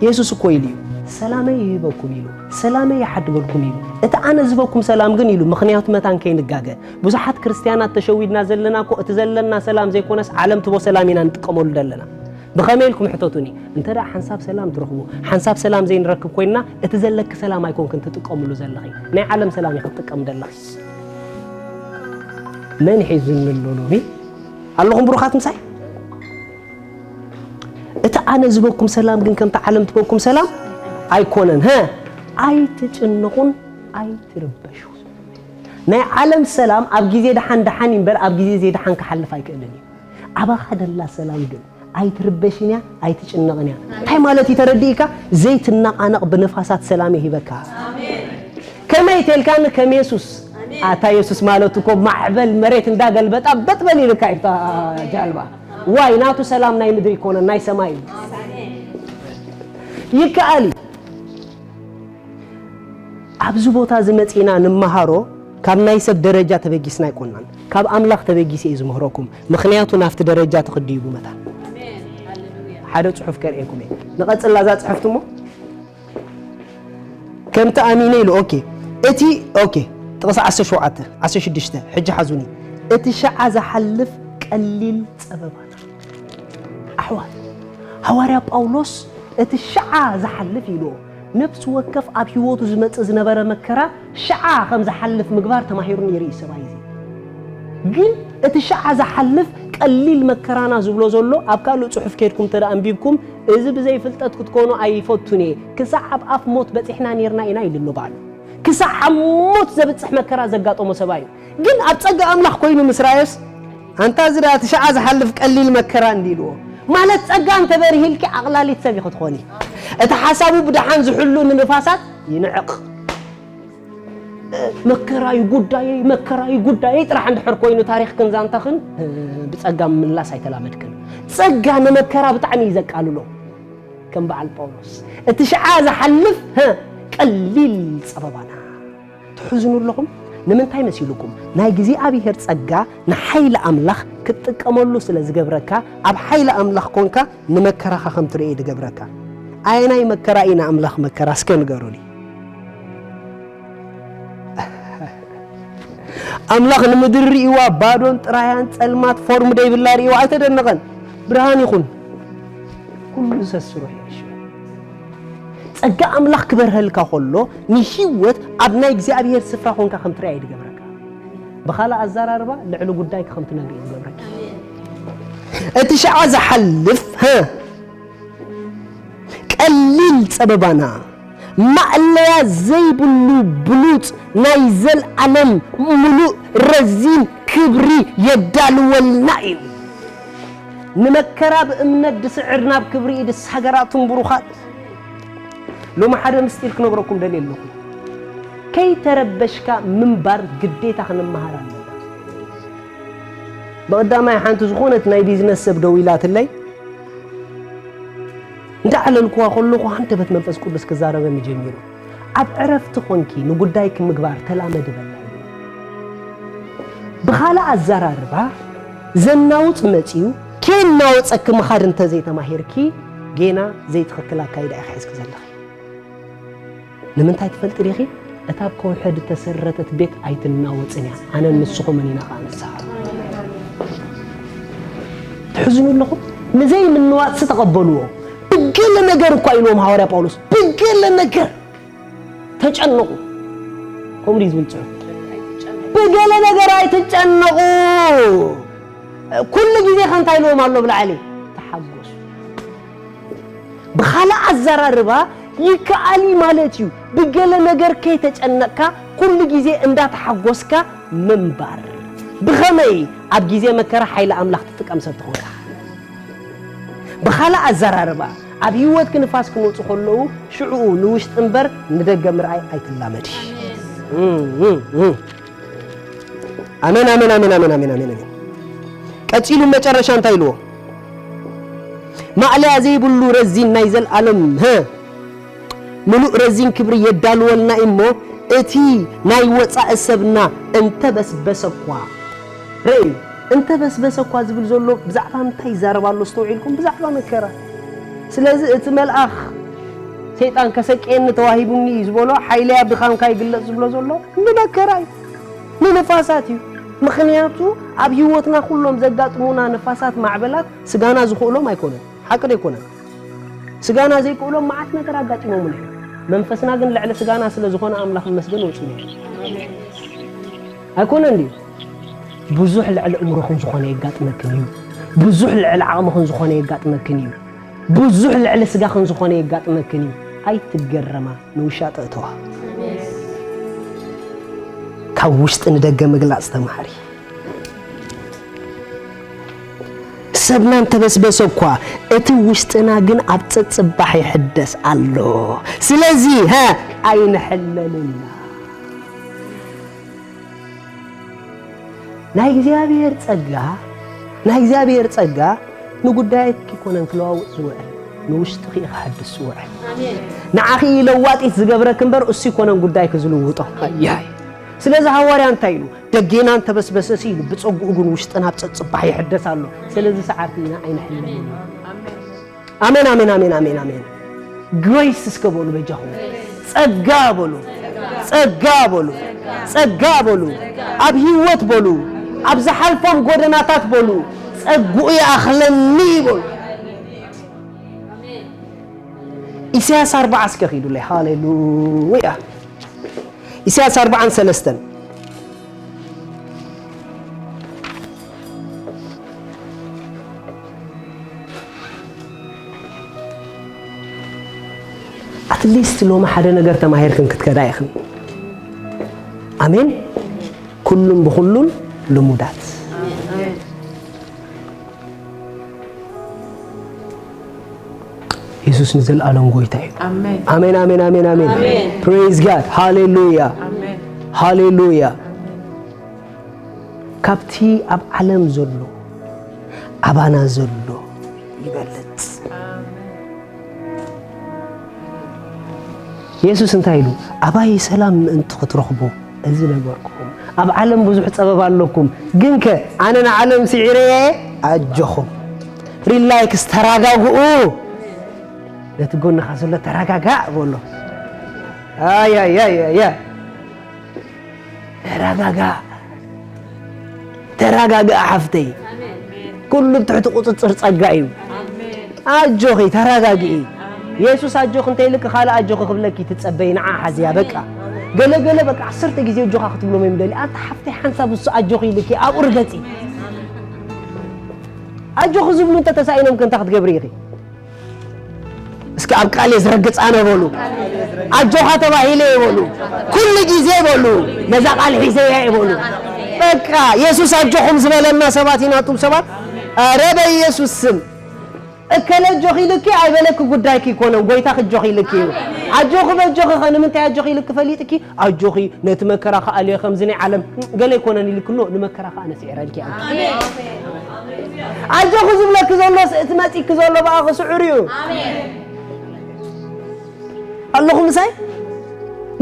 የሱስ እኮ ኢሉ እዩ፣ "ሰላመይ ይህበኩም" ኢሉ፣ "ሰላመይ ይሓድገልኩም" ኢሉ። "እቲ ኣነ ዝህበኩም ሰላም ግን" ኢሉ፣ ምኽንያቱ መታን ከይንጋገ። ብዙሓት ክርስትያናት ተሸዊድና ዘለና እኮ እቲ ዘለና ሰላም ዘይኮነስ ዓለም ትቦ ሰላም ኢና ንጥቀመሉ ዘለና። ብኸመይ ኢልኩም ሕተቱኒ? እንተ ደኣ ሓንሳብ ሰላም ትረኽቡ፣ ሓንሳብ ሰላም ዘይንረክብ ኮይንና፣ እቲ ዘለኪ ሰላም ኣይኮንክን ትጥቀምሉ ዘለኺ። ናይ ዓለም ሰላም ኢኺ ትጥቀም ዘለኺ። መን ሒዙኒ ኣሎ ሎሚ? ኣለኹም ብሩኻት ምሳይ? እቲ ኣነ ዝበኩም ሰላም ግን ከምቲ ዓለም ትበኩም ሰላም ኣይኮነን። ሀ፣ ኣይትጭነቑን ኣይትርበሹ። ናይ ዓለም ሰላም ኣብ ግዜ ደሓን ደሓን እዩ እምበር ኣብ ግዜ ዘይደሓን ክሓልፍ ኣይክእልን እዩ። ኣባኻ ደላ ሰላም ግን ኣይትርበሽን እያ፣ ኣይትጭነቕን እያ። እንታይ ማለት እዩ ተረዲእካ? ዘይትነቓነቕ ብንፋሳት ሰላም ይሂበካ። ከመይ ተልካኒ? ከም የሱስ። ኣታ የሱስ ማለት እኮ ማዕበል መሬት እንዳገልበጣ በጥበል ይልካ እዩ እታ ጃልባ። ዋይ ናቱ ሰላም ናይ ምድሪ ይኮነ ናይ ሰማይ እዩ። ይከኣል እዩ። ኣብዚ ቦታ እዚ መጺና ንመሃሮ ካብ ናይ ሰብ ደረጃ ተበጊስና ኣይኮናን። ካብ ኣምላኽ ተበጊሰ እዩ ዝምህረኩም። ምኽንያቱ ናብቲ ደረጃ ተኽድዩ ብመታን። ሓደ ጽሑፍ ከርእየኩም እየ። ንቐጽላ እዛ ጽሕፍቲ እሞ ከምቲ ኣሚነ ኢሉ። ኦኬ። እቲ ኦኬ። ጥቕሲ ዓሰርተ ሸውዓተ፣ ዓሰርተ ሽዱሽተ፣ ሕጂ ሓዙኒ። እቲ ሸዓ ዝሓልፍ ቀሊል ጸበባና። ኣሕዋት፣ ሃዋርያ ጳውሎስ እቲ ሸዓ ዝሓልፍ ኢሉ ነፍሲ ወከፍ ኣብ ህይወቱ ዝመጽእ ዝነበረ መከራ ሸዓ ከም ዝሓልፍ ምግባር ተማሂሩ ነይሩ እዩ ሰብኣይ እዚ። ግን እቲ ሸዓ ዝሓልፍ ቀሊል መከራና ዝብሎ ዘሎ ኣብ ካልእ ጽሑፍ ከድኩም እንተ ደኣ ኣንቢብኩም፣ "እዚ ብዘይ ፍልጠት ክትኮኑ ኣይፈቱን እየ፣ ክሳዕ ኣብ ኣፍ ሞት በጺሕና ነይርና ኢና" ኢሉ ኣሎ ባዕሉ። ክሳዕ ኣብ ሞት ዘብጽሕ መከራ ዘጋጠሞ ሰብኣይ እዩ። ግን ኣብ ጸጋ ኣምላኽ ኮይኑ ምስ ረኣዮስ፣ "ኣንታ እዚ ደኣ እቲ ሸዓ ዝሓልፍ ቀሊል መከራ" እንዲ ኢልዎ። ማለት ጸጋ እንተ በርሂልኪ ኣቕላሊት ሰብ ኢኺ ትኾኒ። እቲ ሓሳቡ ብደሓን ዝሕሉ ንንፋሳት ይንዕቕ። መከራዩ ጉዳየይ፣ መከራዩ ጉዳየይ ጥራሕ እንድሕር ኮይኑ ታሪኽክን ዛንታኽን፣ እ፣ ብጸጋ ምምላስ ኣይተላመድክን። ጸጋ ንመከራ ብጣዕሚ እዩ ዘቃልሎ። ከም በዓል ጳውሎስ፣ "እቲ ሸዓ ዝሓልፍ፣ ሀ፣ ቀሊል ጸበባና። ትሕዝኑ ኣለኹም? ንምንታይ መሲልኩም? ናይ እግዚኣብሔር ጸጋ ንሓይሊ ኣምላኽ ክትጥቀመሉ ስለ ዝገብረካ፣ ኣብ ሓይሊ ኣምላኽ ኮንካ ንመከራኻ ከም ትርእዮ ድገብረካ። ኣየናይ መከራ እዩ ንኣምላኽ መከራ? እስከ ንገሩኒ። ኣምላኽ ንምድሪ ርእይዋ ባዶን ጥራያን ጸልማት ፎርም ደይብላ ርእይዋ ኣይተደነቐን። ብርሃን ይኹን። ኩሉ ዘስሮ ይእሽው። ጸጋ ኣምላኽ ክበርሀልካ ከሎ፣ ንህይወት ኣብ ናይ እግዚኣብሔር ስፍራ ኾንካ ከም ትርኣይ ድገብረካ። ብኻልእ ኣዘራርባ፣ ልዕሊ ጉዳይካ ከም ትነግር እዩ ዝገብረካ። እቲ ሸዓ ዝሓልፍ፣ ሀ፣ ቀሊል ጸበባና፣ ማእለያ ዘይብሉ ብሉጽ ናይ ዘልኣለም ምሉእ ረዚን ክብሪ የዳልወልና እዩ። ንመከራ ብእምነት ድስዕር ናብ ክብሪ እዩ ድሳገር ኣቱም ብሩኻት። ሎሚ ሓደ ምስጢር ክነግረኩም ደልየ ኣለኹ። ከይተረበሽካ ምንባር ግዴታ ክንመሃር ኣለና። ብቐዳማይ ሓንቲ ዝኾነት ናይ ቢዝነስ ሰብ ደዊላትለይ፣ እንዳዕለልኩዋ ከለኹ ሃንደበት መንፈስ ቅዱስ ክዛረበኒ ጀሚሩ። "ኣብ ዕረፍቲ ኾንኪ ንጉዳይኪ ምግባር ተላመዲ" በላ ኢሉ። ብኻልእ ኣዘራርባ፣ ዘናውጽ መጺኡ፣ ከየናወጸኪ ምኻድ እንተ ዘይተማሂርኪ፣ ጌና ዘይትኽክል ኣካይዳ ኢኺ ሒዝኪ ዘለኺ። ንምንታይ ትፈልጢ ዲኺ? እታ ኣብ ከውሒ ዝተሰረተት ቤት ኣይትናወጽን እያ፣ ኣነን ንስኹምን ኢና ኸኣ ንስሓብ። ትሕዝኑ ኣለኹም? ንዘይምንዋጽሲ ተቐበልዎ። ብገለ ነገር እኳ ኢልዎም ሃዋርያ ጳውሎስ፣ ብገለ ነገር ተጨነቑ። ከምኡ ድዩ ዝብል ጽሑፍ? ብገለ ነገር ኣይትጨነቑ። ኩሉ ግዜ ከ እንታይ ኢልዎም ኣሎ ብላዕሊ? ተሓጎሱ። ብኻልእ ኣዘራርባ ይከኣል እዩ ማለት እዩ። ብገለ ነገር ከይተጨነቕካ ኩሉ ግዜ እንዳተሓጎስካ ምንባር። ብኸመይ? ኣብ ግዜ መከራ ሓይሊ ኣምላኽ ትጥቀም ሰብ ትኾንካ። ብኻልእ ኣዘራርባ ኣብ ህይወትኪ ንፋስ ክመጹ ከለዉ ሽዕኡ ንውሽጢ እምበር ንደገ ምርኣይ ኣይትላመዲ። እም፣ እም፣ እም። ኣሜን፣ ኣሜን፣ ኣሜን፣ ኣሜን፣ ኣሜን፣ ኣሜን፣ ኣሜን። ቀጺሉ መጨረሻ እንታይ ኢልዎ? ማእለያ ዘይብሉ ረዚን ናይ ዘልኣለም፣ ሀ፣ ምሉእ ረዚን ክብሪ የዳልወልና እዩ እሞ፣ እቲ ናይ ወጻኢ ሰብና እንተበስበሰ እኳ፣ ርእዩ፣ እንተበስበሰ እኳ ዝብል ዘሎ ብዛዕባ እንታይ ይዛረብ ኣሎ ኣስተውዒልኩም? ብዛዕባ መከራ። ስለዚ እቲ መልኣኽ ሰይጣን ከሰቅየኒ ተዋሂቡኒ እዩ ዝበሎ፣ ሓይለይ ኣብ ድኻምካ ይግለጽ ዝብሎ ዘሎ ንመከራ እዩ፣ ንንፋሳት እዩ። ምኽንያቱ ኣብ ህይወትና ኩሎም ዘጋጥሙና ንፋሳት፣ ማዕበላት ስጋና ዝኽእሎም ኣይኮነን። ሓቂ ዶ ኣይኮነን? ስጋና ዘይክእሎም መዓት ነገር ኣጋጢሞምና እዮም። መንፈስና ግን ልዕሊ ስጋና ስለ ዝኾነ ኣምላኽ ይመስገን ወጺና ኢና። ኣይኮነን ድዩ? ብዙሕ ልዕሊ እምሮኹም ዝኾነ የጋጥመክን እዩ። ብዙሕ ልዕሊ ዓቕምኹም ዝኾነ የጋጥመክን እዩ። ብዙሕ ልዕሊ ስጋኽን ዝኾነ የጋጥመክን እዩ። ኣይትገረማ፣ ንውሻጠ እተዋ። ካብ ውሽጢ ንደገ ምግላጽ ተማሃሪ። ሰብና እንተበስበሰ እኳ፣ እቲ ውሽጥና ግን ኣብ ጸጽባሕ ይሕደስ ኣሎ። ስለዚ፣ ሀ፣ ኣይንሕለልና። ናይ እግዚኣብሔር ጸጋ፣ ናይ እግዚኣብሔር ጸጋ ንጉዳይኪ ኮነን ክለዋውጥ ዝውዕል፣ ንውሽጥኺ እዩ ክሓድስ ዝውዕል። ኣሜን። ንዓኺ እዩ ለዋጢት ዝገብረኪ እምበር፣ እሱ ይኮነን ጉዳይኪ ዝልውጦ። ኣያይ። ስለዚ ሃዋርያ እንታይ ኢሉ? ደጌና እንተበስበሰ ሲ ኢሉ፣ ብጸግኡ ግን ውሽጥና ኣብ ጸጽባሕ ይሕደስ ኣሎ። ስለዚ ሰዓርቲ ኢና ኣይንሕለምን። ኣሜን፣ ኣሜን፣ ኣሜን፣ ኣሜን፣ ኣሜን። ግሬስ እስከ በሉ በጃኹም። ጸጋ በሉ። ጸጋ በሉ። ጸጋ በሉ። ኣብ ህይወት በሉ። ኣብ ዝሓልፎም ጎደናታት በሉ። ጸግኡ ይኣኽለኒ በሉ። ኢሳያስ ኣርብዓ እስከ ኺዱለይ። ሃሌሉያ። ኢሳያስ ኣርብዓን ሰለስተን። ኣትሊስት ሎሚ ሓደ ነገር ተማሂርክን ክትከዳ ኢኽን። ኣሜን። ኩሉን ብኹሉን ልሙዳት። የሱስ ንዘለኣለም ጎይታ እዩ። ኣሜን። ኣሜን፣ ኣሜን፣ ኣሜን፣ ኣሜን። ኣሜን። Praise God። ሃሌሉያ። ኣሜን። ሃሌሉያ። ኣሜን። ካብቲ ኣብ ዓለም ዘሎ ኣባና ዘሎ ይበልጽ። ኣሜን። የሱስ እንታይ ኢሉ? ኣባይ ሰላም ምእንቲ ክትረኽቡ እዚ ነገርኩም። ኣብ ዓለም ብዙሕ ጸበባ ኣለኩም፣ ግንከ ኣነ ንዓለም ስዒረየ ኣጆኹም። ሪላክስ፣ ተረጋግኡ። ነቲ ጎንኻ ዘሎ ተረጋጋእ በሎ። ኣይ፣ ኣይ፣ ኣይ፣ ኣይ፣ ኣይ። ተረጋጋእ። ተረጋጋእ ሓፍተይ። ኣሜን። ኩሉ ብትሕቲ ቁጽጽር ጸጋ እዩ። ኣሜን። ኣጆኺ፣ ተረጋግኢ። ኣሜን። የሱስ ኣጆኺ እንተኢልኪ ካልእ ኣጆኺ ክብለኪ ትጸበይ፣ ንዓ ሓዝያ በቃ። ኣሜን። ገለ ገለ በቃ ዓሰርተ ግዜ ኣጆኻ ክትብሎም እዮም ደልዩ። ኣንታ ሓፍተይ ሓንሳብ እሱ ኣጆኺ ኢልኪ ኣብኡ ርገጺ። ኣጆኺ ዝብሉ እንተ ተሳኢኖምኪ እንታይ ክትገብሪ ኢኺ? እስኪ ኣብ ቃል እየ ዝረግጽ ኣነ በሉ። ኣጆኻ ተባሂለ እየ በሉ። ኩሉ ግዜ በሉ። ነዛ ቃል ሒዘ እየ በሉ። በቃ የሱስ ኣጆኹም ዝበለና ሰባት ኢና እቱም ሰባት። ኣረ በኢየሱስ ስም። እከለ ኣጆኺ ኢልኪ ኣይበለኪ ጉዳይኪ ኣይኮነን። ጎይታኺ ኣጆኺ ኢልኪ እዩ። ኣጆኺ በጆኺ ኸ ንምንታይ ኣጆኺ ኢልኪ ፈሊጥኪ? ኣጆኺ ነቲ መከራ ክኣልዮ ከምዚ ናይ ዓለም ገለ ኣይኮነን ኢልኪ ኣሎ። ንመከራ ከኣ ነስዒረልኪ ኣጆኺ። ኣሜን። ኣጆኺ ዝብለኪ ዘሎስ እቲ መጺኪ ዘሎ ብኣኺ ስዑር እዩ። ኣሜን። ኣለኹም ምሳይ?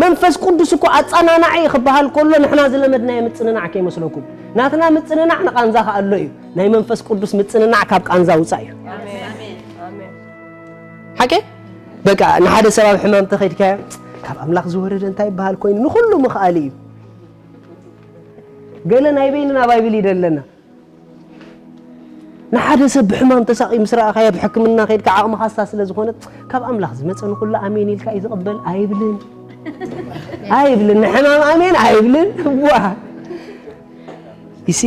መንፈስ ቅዱስ እኮ ኣጸናናዒ ክበሃል ከሎ ንሕና ዝለመድናዮ ምጽንናዕ ከይመስለኩም። ናትና ምጽንናዕ ንቓንዛ ክኣሎ እዩ። ናይ መንፈስ ቅዱስ ምጽንናዕ ካብ ቃንዛ ውጻእ እዩ። ኣሜን። ሓቂ? በቃ ንሓደ ሰብ ኣብ ሕማም ተኸይድካዮ፣ ካብ ኣምላኽ ዝወረደ እንታይ ይበሃል ኮይኑ ንኹሉ ምኽኣል እዩ። ገለ ናይ በይንና ባይብል ይደለና። ንሓደ ሰብ ብሕማም ተሳቒ ምስ ረኣኻዮ ብሕክምና ከይድካ ዓቕምኻሳ ስለ ዝኾነት ካብ ኣምላኽ ዝመጸ ንኹሉ ኣሜን ኢልካ እዩ ዝቕበል ኣይብልን። ኣይብልን። ንሕማም ኣሜን ኣይብልን። ዋ። ይሲ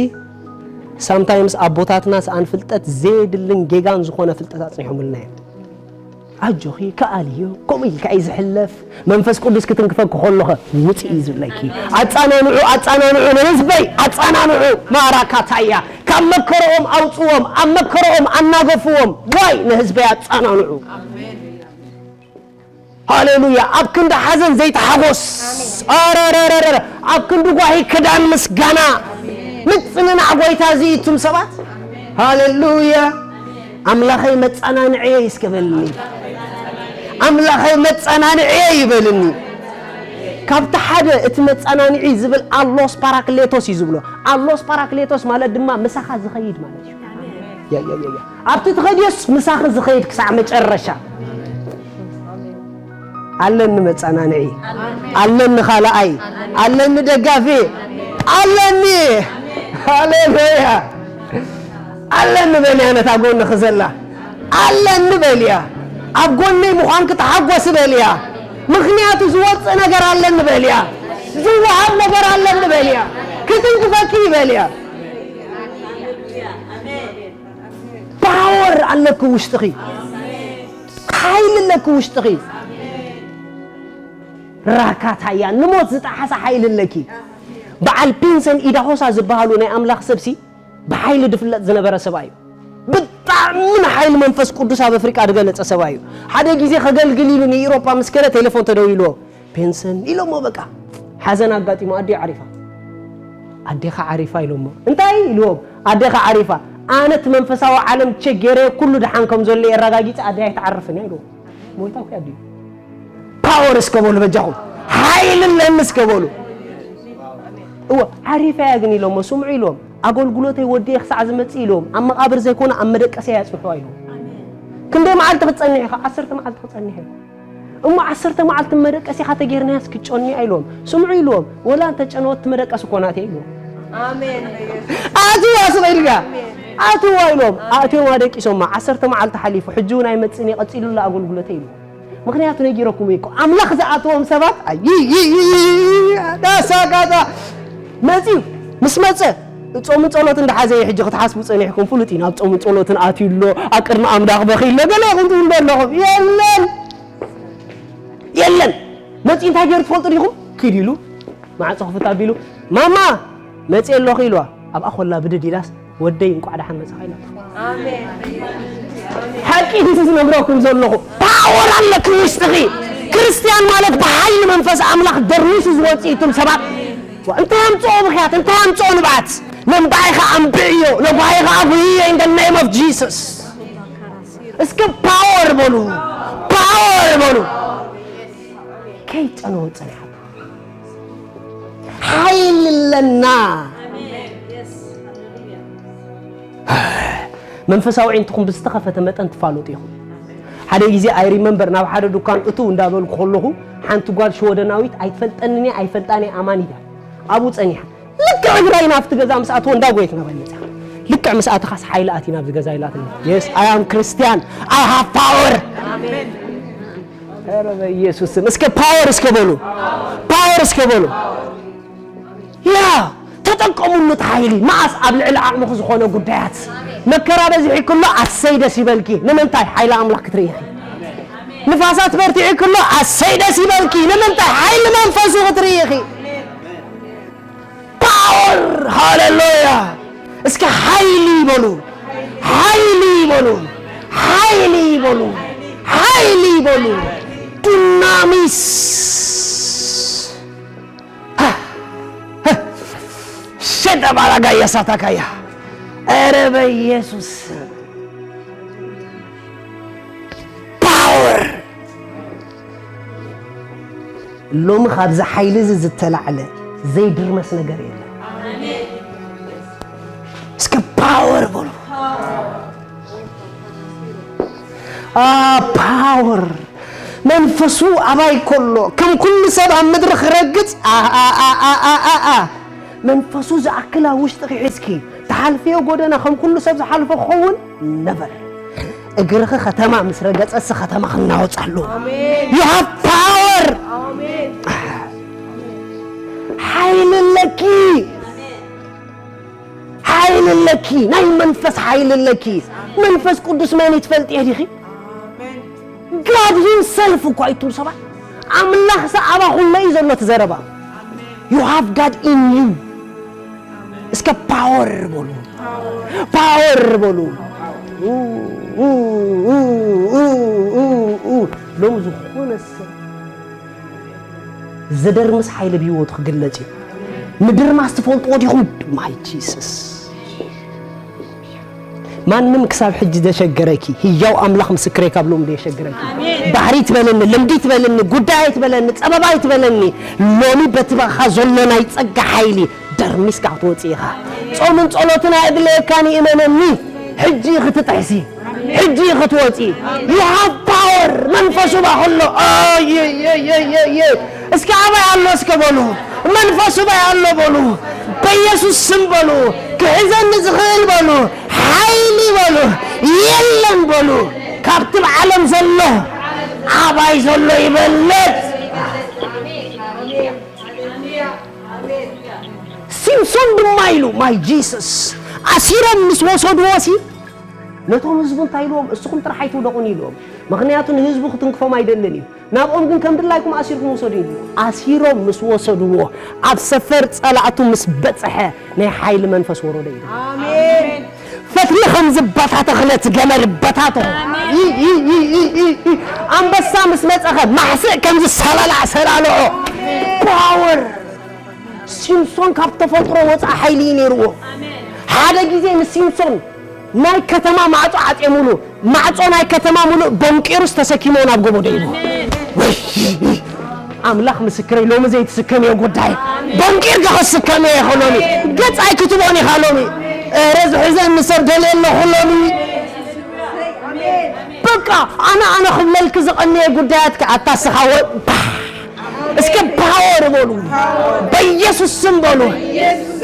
ሳምታይምስ ኣቦታትና ሰኣን ፍልጠት ዘየድልን ጌጋን ዝኾነ ፍልጠት ኣጽኒሖምልና እዮም። ኣጆኺ ከኣል እዩ፣ ከምኡ ኢልካ እዩ ዝሕለፍ። መንፈስ ቅዱስ ክትንክፈኪ ከሎኸ ውፅእ እዩ ዝብለኪ። ኣፃናንዑ፣ ኣፃናንዑ ንህዝበይ ኣፃናንዑ። ማራካታያ ካብ መከረኦም ኣውፅዎም፣ ኣብ መከረኦም ኣናገፍዎም። ዋይ ንህዝበይ ኣፃናንዑ። ሃሌሉያ። ኣብ ክንዲ ሓዘን ዘይተሓጎስ፣ ኣረረረረ ኣብ ክንዲ ጓሂ ክዳን ምስጋና። ምጽንናዕ ጎይታ እዚ እቱም ሰባት። ሃሌሉያ። ኣምላኸይ መጸናንዕየ ይስከበልኒ። ኣምላኸይ መጸናንዕየ ይበልኒ። ካብቲ ሓደ እቲ መጸናንዒ ዝብል ኣሎስ ፓራክሌቶስ እዩ ዝብሎ። ኣሎስ ፓራክሌቶስ ማለት ድማ ምሳኻ ዝኸይድ ማለት እዩ። ያ ያ ያ ያ ኣብቲ ትኸድዮስ ምሳኺ ዝኸይድ ክሳዕ መጨረሻ። ኣለኒ መጸናንዒ፣ ኣለኒ ካልኣይ፣ ኣለኒ ደጋፊ፣ ኣለኒ። ሃሌሉያ። ኣለኒ በልያ ነታ ጎንኺ ዘላ። ኣለኒ በልያ። ኣብ ጎነይ ምዃንኪ ተሓጎሲ በልያ። ምኽንያቱ ዝወጽእ ነገር ኣለኒ በልያ። ዝወሃብ ነገር ኣለኒ በልያ። ክትንክፈኪ በልያ። ፓወር ኣለኪ ውሽጥኺ። ሓይሊ ኣለኪ ውሽጥኺ። ራካታያ ንሞት ዝጠሓሰ ሓይሊ ኣለኪ። በዓል ፒንሰን ኢዳሆሳ ዝበሃሉ ናይ ኣምላኽ ሰብሲ ብሓይሊ ድፍለጥ ዝነበረ ሰብኣይ እዩ። ብጣዕሚ ንሓይሊ መንፈስ ቅዱስ ኣብ ኣፍሪቃ ድገለጸ ሰብኣይ እዩ። ሓደ ግዜ ከገልግል ኢሉ ንኢሮፓ ምስ ከደ ቴሌፎን ተደዊልዎ። ፔንሰን ኢሎሞ በቃ ሓዘን ኣጋጢሞ ኣዴ ዓሪፋ። ኣዴኻ ዓሪፋ ኢሎሞ። እንታይ ኢልዎም? ኣዴኻ ዓሪፋ። ኣነ እቲ መንፈሳዊ ዓለም ቸክ ገይረ ኩሉ ድሓን ከም ዘሎ የረጋጊጸ ኣዴ ኣይትዓርፍን እያ ኢልዎም። ሞይታ እኮ ኣዴ። ፓወር እስከ በሉ በጃኹም። ሓይሊ ኣለኒ እስከ በሉ። እወ ዓሪፋ እያ ግን ኢሎሞ ስምዑ ኢልዎም። ኣገልግሎተይ ወዲየ ክሳዕ ዝመጽእ ኢልዎም ኣብ መቓብር ዘይኮነ ኣብ መደቀሰያ ያጽንሕዋ ኢልዎም። ክንደይ መዓልቲ ክትጸንሕ ኢኻ? ዓሰርተ መዓልቲ ክጸንሕ ኢኻ። እሞ ዓሰርተ መዓልቲ መደቀሲኻ ተጌርናያስ ክትጨንያ ኢልዎም። ስምዑ ኢልዎም። ወላ እንተ ጨነወት መደቀሲ ኮናት ኢልዎም። ኣሜን። ኣትዋ ስበይ ድጋ ኣትዋ ኢልዎም። ኣትዮም ኣደቂሶማ ዓሰርተ መዓልቲ ሓሊፉ ሕጂ እውን ኣይመጽእን እየ ቀጺሉላ ኣገልግሎተይ ኢልዎም። ምኽንያቱ ነጊረኩም እኮ ኣምላኽ ዝኣትዎም ሰባት ኣይ ዳሳጋዛ መጺኡ ምስ መጸ ጾምን ጸሎትን ድሓዘ ሕጂ ክትሓስቡ ጸኒሕኩም ፍሉጥ እዩ። ናብ ጾምን ጸሎትን ኣትዩ ኣሎ ኣብ ቅድሚ ኣምላኽ በኺ ኣሎ ገለ ይኹን ትብሉ ኣለኹም የለን። የለን። መፂኡ እንታይ ገይሩ ትፈልጡ ዲኹም? ኪድ ኢሉ ማዕፆ ክፍት ኣቢሉ ማማ መፂ ኣለኹ ኢልዋ። ኣብኣ ኮላ ብድድ ኢላስ ወደይ እንቋዕ ደሓን መፃኻ ኢላ። ሓቂ እዚ ዝነግረኩም ዘለኹ ፓወር ኣለኪ ውሽጥኺ። ክርስትያን ማለት ብሓይሊ መንፈስ ኣምላኽ ደርሚሱ ዝወፅእ እቱም ሰባት እንታይ ኣምፅኦ ምኽያት እንታይ ኣምፅኦ ንብዓት ነንባዕኻ ኣንብዕዮ ነጓሂኻ ኣብዮ in the name of Jesus። እስከ ፓወር በሉ፣ ፓወር በሉ። ከይጨነወ ጸኒሓ ሓይሊ ኣለና። መንፈሳዊ ዒንትኹም ብዝተኸፈተ መጠን ትፋለጡ ኢኹም። ሓደ ግዜ ኣይ ሪመምበር ናብ ሓደ ዱካን እትው እንዳበልኩ ከለኹ ሓንቲ ጓል ሽወደናዊት ኣይትፈልጠንን እያ ኣይፈልጣን እየ ኣማኒት እያ ኣብኡ ጸኒሓ። ልክዕ እግራይ ናብቲ ገዛ ምስ ኣትዎ እንዳ ጎየት ናባይ መጽያ። ልክዕ ምስ ኣተኻስ ሓይሊ ኣትዩ ናብዚ ገዛ ኢላትኒ። Yes I am Christian, I have power። ኧረ በኢየሱስ ስም እስከ ፓወር እስከ በሉ፣ ፓወር እስከ በሉ። ያ ተጠቀሙሉ እቲ ሓይሊ መዓስ ኣብ ልዕሊ ዓቕምኹ ዝኾነ ጉዳያት መከራ በዚሑ ክሎ ኣሰይ ደስ ይበልኪ። ንምንታይ ሓይሊ ኣምላኽ ክትርኢ ኢኺ። ንፋሳት በርቲዑ ክሎ ኣሰይ ደስ ይበልኪ። ንምንታይ ሓይሊ መንፈሱ ክትርኢ ኢኺ። ፓወር ሃሌሉያ። እስከ ሓይሊ ይበሉ፣ ሓይሊ ይበሉ፣ ሓይሊ ይበሉ፣ ሓይሊ ይበሉ። ዱናሚስ ሸጠ ባላጋ የሳታካያ። ኧረ በኢየሱስ ፓወር ሎሚ ካብዚ ሓይሊ እዚ ዝተላዕለ ዘይድርመስ ነገር የለን። እስከ ፓወር በሉ። ፓወር መንፈሱ ኣባይ ከሎ ከም ኩሉ ሰብ ኣብ ምድሪ ክረግጽ፣ ኣ፣ ኣ፣ ኣ፣ ኣ፣ ኣ፣ ኣ፣ ኣ። መንፈሱ ዝኣክል ኣብ ውሽጥኺ ሒዝኪ ትሓልፍዮ ጎደና ከም ኩሉ ሰብ ዝሓልፎ ክኸውን ነበር። እግርኺ ከተማ ምስ ረገጸ፣ እሲ ከተማ ክናወጽ ኣለዎ። ኣሜን። You have power። ኣሜን። ሓይሊ ኣለኪ። ሓይሊ ኣለኪ። ናይ መንፈስ ሓይሊ ኣለኪ። መንፈስ ቅዱስ መን እዩ ትፈልጥዮ ዲኺ? ኣሜን። God himself እኳ እዩ ትብሉ ሰባት። ኣምላኽ ሰኣባኹም እዩ ዘሎ እቲ ዘረባ። You have God in you። እስከ ፓወር በሉ። ፓወር በሉ። ኡ፣ ኡ፣ ኡ፣ ኡ፣ ኡ፣ ኡ። ሎም ዝኾነ ሰብ ዝደርምስ ሓይሊ ብህይወቱ ክግለጽ እዩ። ምድርማስ ትፈልጥዎ ዲኹም? My Jesus። ማንም ክሳብ ሕጂ ዘሸገረኪ ህያው ኣምላኽ ምስክረይ ካብ ሎሚ ዘየሸግረኪ። ኣሜን። ባሕሪ ትበለኒ፣ ልምዲ ትበለኒ፣ ጉዳይ ትበለኒ፣ ጸበባይ ትበለኒ፣ ሎሚ በቲ ባኻ ዘሎ ናይ ጸጋ ሓይሊ ደርሚስካ ክትወጽእ ኢኻ። ጾምን ጸሎትን ኣየድለየካን እዩ፣ እመነኒ። ሕጂ ክትጥሕሲ፣ ሕጂ ክትወጺ። You have power። መንፈሱ ባኸሎ። ኣየየየየየ። እስኪ ኣባይ ኣሎ እስከ በሉ። መንፈሱ ባይ ኣሎ በሉ። በኢየሱስ ስም በሉ። ክሕዘኒ ዝኽእል በሉ። ሓይሊ በሉ። የለን በሉ። ካብቲ ብዓለም ዘሎ ኣባይ ዘሎ ይበልጽ። ሲምሶን ድማ ኢሉ፣ my Jesus፣ ኣሲሮም ምስ ወሰድዎ ሲ፣ ነቶም ህዝቡ እንታይ ኢልዎም? እስኹም ጥራሕ ኣይትውደቑን ኢልዎም። ምኽንያቱ ንህዝቡ ክትንክፎም ኣይደልን እዩ። ናብኦም ግን ከም ድላይኩም ኣሲርኩም ውሰዱ ኢሉ። ኣሲሮም ምስ ወሰድዎ፣ ኣብ ሰፈር ጸላእቱ ምስ በጽሐ፣ ናይ ሓይሊ መንፈስ ወረዶ ኢሉ። ኣሜን። ፈትሊ ከም ዝበታተኽለት ገመድ በታቶ። ኣሜን። ይ-፣ ይ-፣ ይ-፣ ይ-፣ ይ-፣ ይ-፣ ኣንበሳ ምስ መጸኸ ማሕስእ ከም ዝሰላላዕ ሰላልዖ። ኣሜን። ፓወር። ሲምሶን ካብ ተፈጥሮ ወፃኢ ሓይሊ እዩ ነይርዎ። ኣሜን። ሓደ ግዜ ንሲምሶን ናይ ከተማ ማዕጾ ዓፅየሙሉ፣ ማዕጾ ናይ ከተማ ሙሉእ ቦንቂሩስ ተሰኪሞ ናብ ጎቦ ደይቡ። ኣሜን። ወይ፣ ኣምላኽ ምስክረይ፣ ሎሚ ዘይትስከምዮ ጉዳይ፣ ኣሜን። ቦንቂርካ ክትስከምዮ ኢኻ ሎሚ። ኣሜን። ገጽ ኣይክትቦን ኢኻ ሎሚ። ኣረ ዝሕዘኒ ሰብ ደልየ ኣለኹ ሎሚ። ኣሜን። በቃ ኣነ፣ ኣነ ክብለልኪ ዝቐነየ ጉዳያትኪ ኣታ ስኻ ወ-፣ ፓ-፣ እስከ ፓወር በሉ። በኢየሱስ ስም በሉ።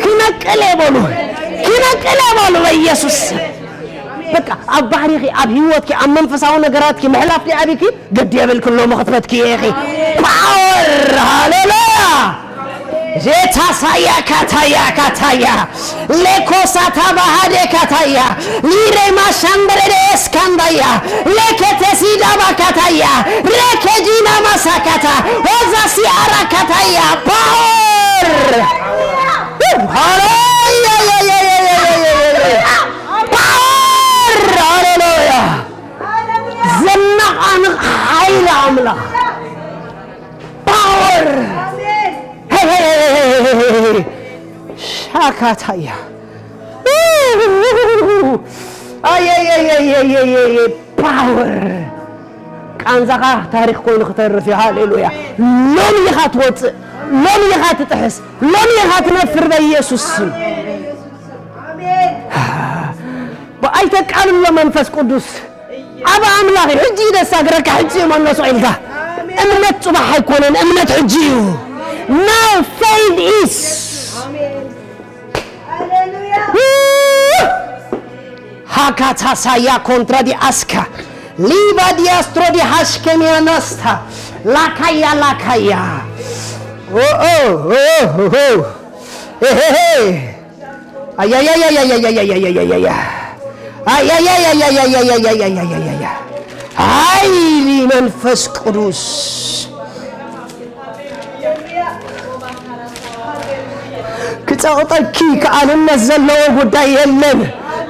ክነቅል እየ በሉ። ክነቅል እየ በሉ በኢየሱስ ስም። በቃ ኣብ ባህሪኺ፣ ኣብ ህይወትኪ፣ ኣብ መንፈሳዊ ነገራትኪ ምሕላፍ ዲኣ ኣቢኪ ግድ የብልክን፣ ሎሚ ክትፈትክዮ ኢኺ። ፓወር፣ ሃሌሉያ። ዜታሳያ ካታያ ካታያ፣ ሌኮሳታ ባሃዴ ካታያ፣ ሊሬማ ሻምበረደ ኤስካንዳያ፣ ሌኬቴሲዳባ ካታያ፣ ሬኬጂና ማሳካታ፣ ሆዛ ሲያራ ካታያ፣ ፓወር! ሃሌሉያ! ፓወር! ሃሌሉያ! ዘናቓንቕ ሓይሊ ኣምላኽ። ፓወር! ሻካታያ። ኣየየየየየየየ ፓወር። ቃንዛኻ ታሪኽ ኮይኑ ክተርፍ እዩ። ሃሌሉያ። ሎሚ ኢኻ ትወፅእ። ሎሚ ኢኻ ትጥሕስ። ሎሚ ኢኻ ትነፍር በኢየሱስ ስም። ኣይተቃልሎ መንፈስ ቅዱስ። ኣብ ኣምላኽ እዩ። ሕጂ እዩ ደሳግረካ፣ ሕጂ እዩ መለሶ ኢልካ። እምነት ጽባሕ ኣይኮነን፣ እምነት ሕጂ እዩ። Now faith is. ሃካታሳያ ኮንትራ ዲ ኣስካ ሊባ ዲያስትሮ ዲ ሃሽከሚያ ናስታ ላካያ ላካያ። ኦ፣ ኦ፣ ኦ፣ ኦ፣ ኦ። ኤሄሄ። ኣያያያያያያያያያያያ። ኣያያያያያያያያያያያ። ሓይሊ መንፈስ ቅዱስ። ክጸቕጠኪ ክኣልነት ዘለዎ ጉዳይ የለን።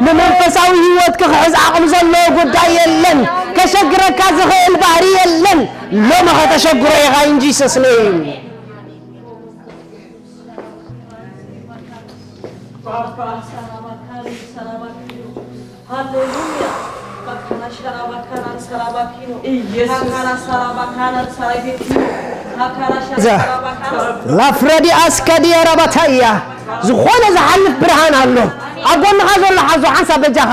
ንመንፈሳዊ ህይወትኪ ክሕዝ ዓቕሚ ዘለዎ ጉዳይ የለን። ከሸግረካ ዝኽእል ባህሪ የለን። ሎሚ ከተሸግሮ ኢኻ in Jesus name። ሃሌሉያ። ኢየሱስ። ዛ ላፍረዲ ኣስካዲ ኣራባታያ ዝኾነ ዝሓልፍ ብርሃን ኣሎ። ኣብ ጎንኻ ዘሎ ሓዞ ሓንሳብ በጃኻ።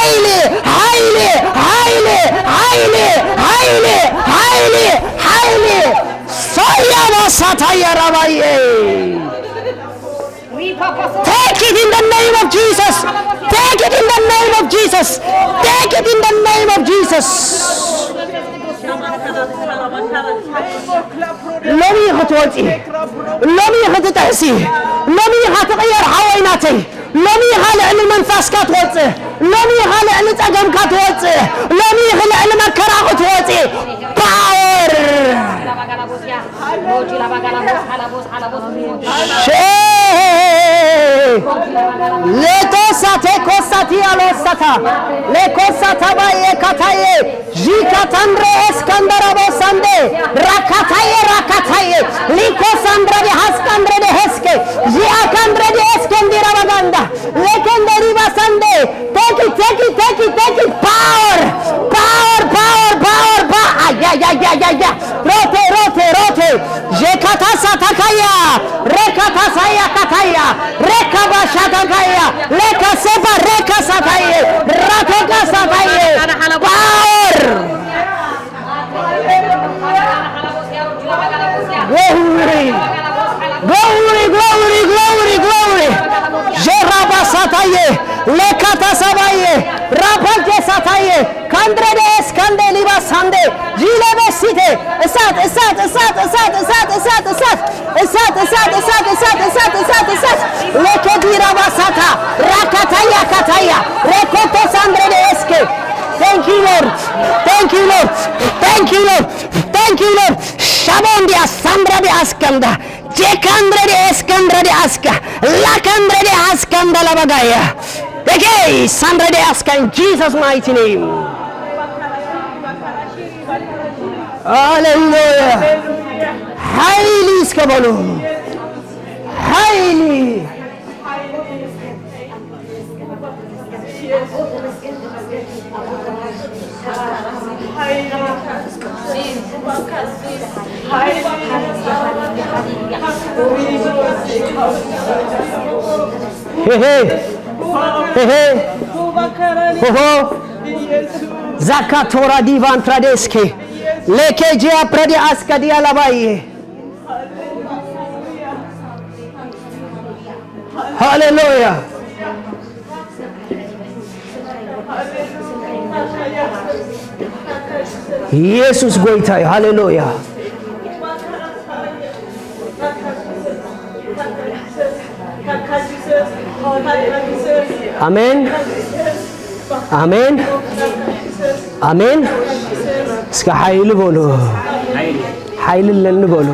ሓይሊ፣ ሓይሊ፣ ሓይሊ፣ ሓይሊ፣ ሓይሊ፣ ሓይሊ፣ ሓይሊ። ሶያ ባሳታ የራባዬ። Take it in the name of Jesus. Take it in the name of Jesus. Take it in the name of Jesus. ሎሚ ኢኺ ክትወፂ፣ ሎሚ ኢኺ ትጥሕሲ፣ ሎሚ ኢኻ ትቕየር ሓወይ ናተይ። ሎሚ ኢኻ ልዕሊ መንፈስካ ትወፅእ፣ ሎሚ ኢኻ ልዕሊ ፀገምካ ትወፅእ፣ ሎሚ ኢኺ ልዕሊ መከራኹ ትወፂ። ፓወር ሼ ሌቶሳ ቴኮሳ ቲያሎሳታ ሌኮሳ ታባዬ ካታዬ ዢካታንድሬ ኤስከንደረቦ ሰንዴ ራካታዬ ራካታዬ ሊኮሳንድረዲ ሃስካንድረዲ ሄስኬ ዢአካንድረዲ ኤስከንዲራ ባጋንዳ ሌከንደሪ ባሰንዴ። Take it, take it, take it, take it. Power, power, power, power, power. Ay, ay, ay, ay, ay, ay. Rote, rote, rote. Jekatasa takaya. Rekatasa ya kataya. Rekabasha takaya. Leka sepa reka sataye. Rateka sataye. Power. Glory. Glory, glory, glory, glory, glory. Jerabasataye, lekatasabaye, rapakesataye, kandredes kandeliba sande, jilebesite, እሳት፣ እሳት፣ እሳት፣ እሳት፣ እሳት፣ እሳት፣ እሳት፣ እሳት፣ እሳት፣ እሳት፣ እሳት፣ እሳት፣ እሳት፣ እሳት፣ ለከዲራባሳታ፣ ራካታያ ካታያ፣ ረኮቶ ሳንድሬ ኤስኬ። Thank you, Lord. Thank you, Lord. Thank you, Lord. Thank you, Lord. Shabondia sandra de askanda. Jekandre de eskandre de aska. Lakandre de askanda labagaya. Degei sandre de aska in Jesus' mighty name. Hallelujah. ሓይሊ እስከ በሉ። ሓይሊ። ሄሄ ሄሄ ሆሆ ዛካ ቶራ ዲቫን ትራዴስኬ ሌኬ ጂያ ፕረዲ አስከ ዲያ ላባዬ። ሃሌሉያ። ኢየሱስ ጎይታ እዩ። ሃሌሉያ። ኣሜን፣ ኣሜን፣ ኣሜን። እስከ ሓይሊ በሉ፣ ሓይሊ ኣለኒ በሉ።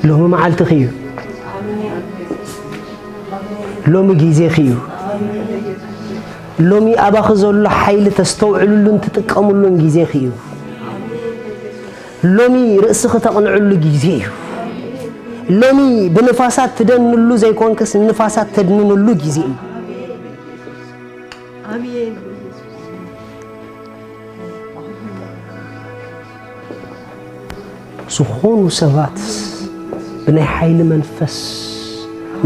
ሎሚ መዓልትኺ እዩ። ሎሚ ግዜኺ እዩ። ሎሚ ኣባኺ ዘሎ ሓይሊ ተስተውዕልሉን ትጥቀምሉን ግዜኺ እዩ። ሎሚ ርእስኺ ተቕንዕሉ ግዜ እዩ። ሎሚ ብንፋሳት ትደንሉ ዘይኮንክስ ንፋሳት ተድንንሉ ግዜ እዩ። ኣሜን። ዝኾኑ ሰባት ብናይ ሓይሊ መንፈስ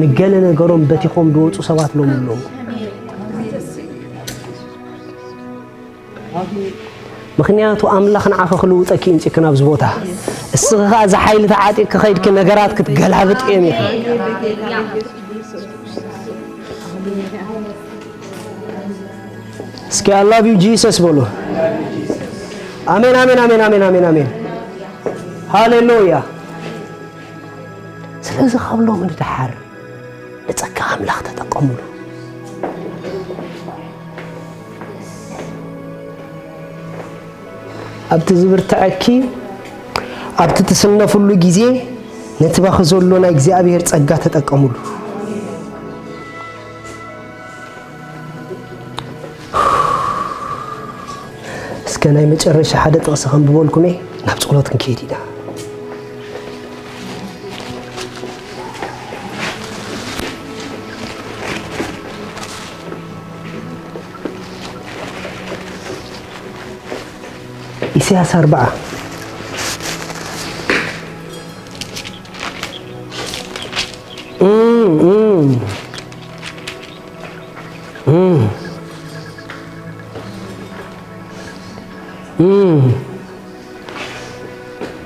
ንገለ ነገሮም በቲኾም ዝወፁ ሰባት ሎም ኣለዉ። ምኽንያቱ ኣምላኽ ንዓኺ ክልውጠኪ እዩ ምፂእኪ ናብዚ ቦታ። እስኺ ኸዓ እዚ ሓይሊ ተዓጢቕኪ ኸይድኪ ነገራት ክትገላብጥ እዮም ኢኺ። እስኪ I love you Jesus በሉ። ኣሜን፣ ኣሜን፣ ኣሜን፣ ኣሜን፣ ኣሜን፣ ኣሜን። ሃሌሉያ። ስለዚ ካብ ሎሚ ንደሓር ንጸጋ ኣምላኽ ተጠቀምሉ። ኣብቲ ዝብርትዐኪ ኣብቲ ትስነፍሉ ግዜ ነቲ ባኺ ዘሎ ናይ እግዚኣብሔር ጸጋ ተጠቀምሉ። እስከ ናይ መጨረሻ ሓደ ጥቕሲ ከንብበልኩም እየ፣ ናብ ጸሎት ክንከይድ ኢና። ኢሳያስ ኣርብዓ። እም፣ እም። እም። እም።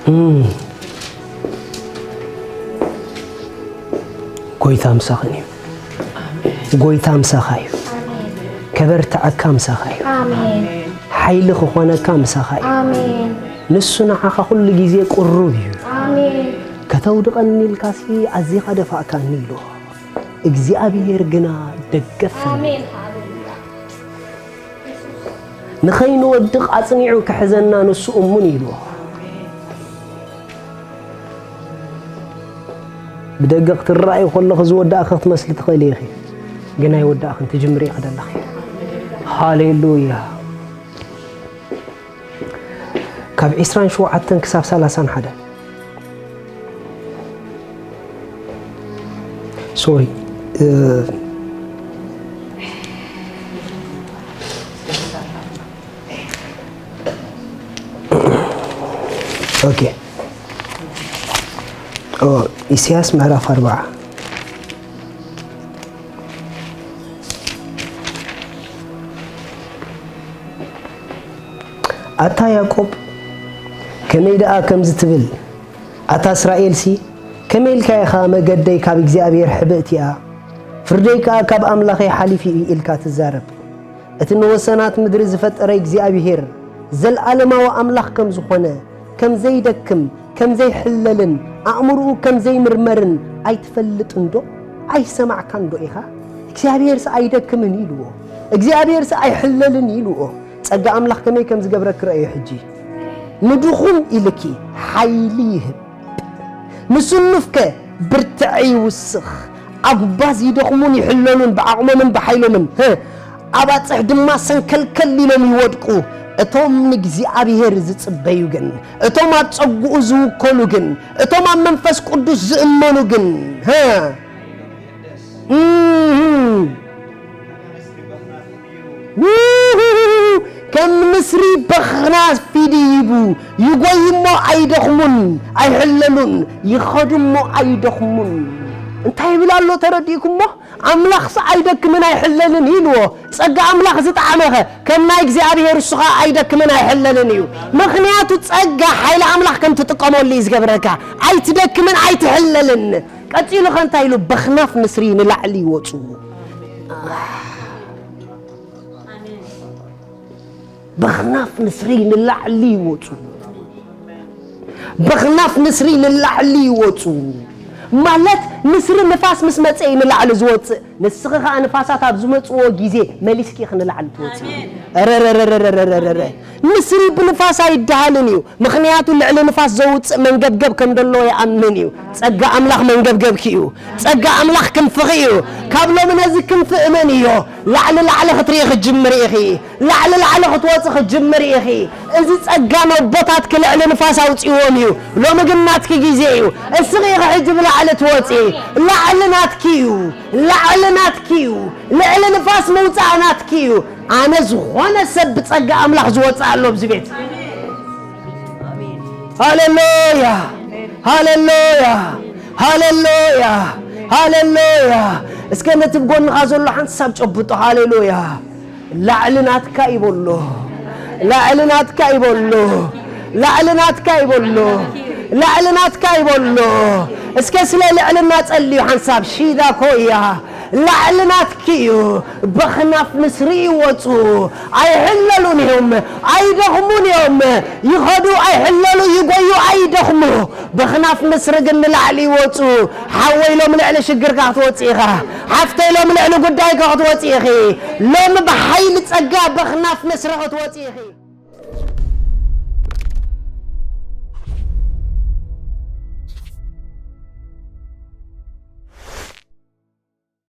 እም። ጎይታ ምሳኽን እዩ። ጎይታ ምሳኻ እዩ። ከበርትዐካ ምሳኻ እዩ። ሓይሊ ክኾነካ ምሳኻ እዩ። ንሱ ንዓኻ ኩሉ ግዜ ቅሩብ እዩ። ከተውድቐኒ ኢልካሲ ኣዚኻ ደፋእካኒ ኢሉ። እግዚኣብሔር ግና ደገፈኒ። ንኸይንወድቕ ኣጽኒዑ ክሕዘና ንሱ እሙን ኢሉ። ብደገ ክትረኣዩ ከለኺ ዝወዳእኺ ክትመስሊ ትኽእሊ ኢኺ፣ ግን ኣይወዳእኽን፣ ትጅምሪ ኢኺ ዘለኺ። ሃሌሉያ። ካብ ዒስራን ሸውዓተን ክሳብ ሰላሳን ሓደ። ሶሪ። እ፣ ኦኬ። ኦ፣ ኢሳያስ ምዕራፍ ኣርብዓ። ኣታ ያዕቆብ፣ ከመይ ደኣ ከምዚ ትብል? ኣታ እስራኤልሲ፣ ከመይ ኢልካ ኢኻ መገደይ ካብ እግዚኣብሔር ሕብእቲ እያ፣ ፍርደይ ከኣ ካብ ኣምላኸይ ሓሊፉ እዩ ኢልካ ትዛረብ? እቲ ንወሰናት ምድሪ ዝፈጠረ እግዚኣብሔር፣ ዘለኣለማዊ ኣምላኽ ከም ዝኾነ፣ ከም ዘይደክም፣ ከም ዘይሕለልን፣ ኣእምሮኡ ከም ዘይምርመርን ኣይትፈልጥን ዶ? ኣይሰማዕካን ዶ ኢኻ? እግዚኣብሔርስ ኣይደክምን ኢልዎ፣ እግዚኣብሔርስ ኣይሕለልን ኢልዎ። ጸጋ ኣምላኽ ከመይ ከም ዝገብረኪ ረኣዮ ሕጂ። ንድኹም ኢልኪ ሓይሊ ይህብ። ንስኑፍከ ብርትዐ ይውስኽ። ኣጉባዝ ይደኽሙን ይሕለሉን ብዓቕሞምን ብሓይሎምን፣ ህእ፣ ኣባጽሕ ድማ ሰንከልከል ኢሎም ይወድቁ። እቶም ንእግዚኣብሔር ዝጽበዩ ግን፣ እቶም ኣብ ጸግኡ ዝውከሉ ግን፣ እቶም ኣብ መንፈስ ቅዱስ ዝእመኑ ግን፣ ህእ፣ እህ፣ ውሁሁ፣ ከም ንስሪ በኽናፍ ይድይቡ፣ ይጎዩ እሞ ኣይደኽሙን፣ ኣይሕለሉን፣ ይኸዱ እሞ ኣይደኽሙን። እንታይ ይብል ኣሎ ተረዲእኩሞ? ኣምላኽስ ኣይደክምን ኣይሕለልን ኢልዎ። ጸጋ ኣምላኽ ዝጠዓመኸ ከም ናይ እግዚኣብሔር እሱ ኸኣ ኣይደክምን ኣይሕለልን እዩ። ምኽንያቱ ጸጋ ሓይሊ ኣምላኽ ከም ትጥቀመሉ እዩ ዝገብረካ። ኣይትደክምን ኣይትሕለልን። ቀጺሉ ኸ እንታይ ኢሉ? በኽናፍ ንስሪ ንላዕሊ ይወጹ። በኽናፍ ንስሪ ንላዕሊ ይወጹ። በኽናፍ ንስሪ ንላዕሊ ይወጹ። ማለት ንስሪ ንፋስ ምስ መጸ እዩ ንላዕሊ ዝወጽእ። ንስኺ ኸኣ ንፋሳት ኣብ ዝመጽዎ ግዜ መሊስኪ ኢኺ ንላዕሊ ትወጽኢ። ኣሜን። ረረረረረረረ። ንስሪ ብንፋስ ኣይደሃልን እዩ። ምኽንያቱ ልዕሊ ንፋስ ዘውጽእ መንገብገብ ከም ደሎ ይኣምን እዩ። ጸጋ ኣምላኽ መንገብገብኪ እዩ። ጸጋ ኣምላኽ ክንፍኺ እዩ። ካብ ሎሚ ነዚ ክንፊ እመንዮ። ላዕሊ ላዕሊ ክትርኢ ክትጅምሪ ኢኺ። ላዕሊ ላዕሊ ክትወጺ ክትጅምሪ ኢኺ። እዚ ጸጋ ነቦታትኪ ልዕሊ ንፋስ ኣውጺዎም እዩ። ሎሚ ግን ናትኪ ግዜ እዩ። እስኺ ኢኺ ሕጂ ብላዕሊ ትወጺ። ላዕሊ ናትኪ እዩ። ላዕሊ ናትኪ እዩ። ልዕሊ ንፋስ ምውጻእ ናትኪ እዩ። ኣነ ዝኾነ ሰብ ብጸጋ ኣምላኽ ዝወጽእ ኣሎ ኣብዚ ቤት። ሃሌሉያ፣ ሃሌሉያ፣ ሃሌሉያ፣ ሃሌሉያ። እስከ ነቲ ብጎንኻ ዘሎ ሓንሳብ ጨብጦ። ሃሌሉያ። ላዕሊ ናትካ ይበሎ፣ ላዕሊ ናትካ ይበሎ፣ ላዕሊ ናትካ ይበሎ፣ ላዕሊ ናትካ ይበሎ። እስከ ስለ ልዕልና ጸልዩ ሓንሳብ። ሺዳ ኮያ። ላዕሊ ናትኪ እዩ። በኽናፍ ንስሪ ይወጹ፣ ኣይሕለሉን እዮም፣ ኣይደኽሙን እዮም። ይኸዱ ኣይሕለሉ፣ ይጎዩ ኣይደኽሙ። በኽናፍ ንስሪ ግን ንላዕሊ ይወጹ። ሓወይ ሎም ልዕሊ ሽግርካ ክትወጺ ኢኻ። ሓፍተይ ሎም ልዕሊ ጉዳይካ ክትወጺ ኢኺ። ሎም ብሓይሊ ጸጋ በኽናፍ ንስሪ ክትወጺ ኢኺ።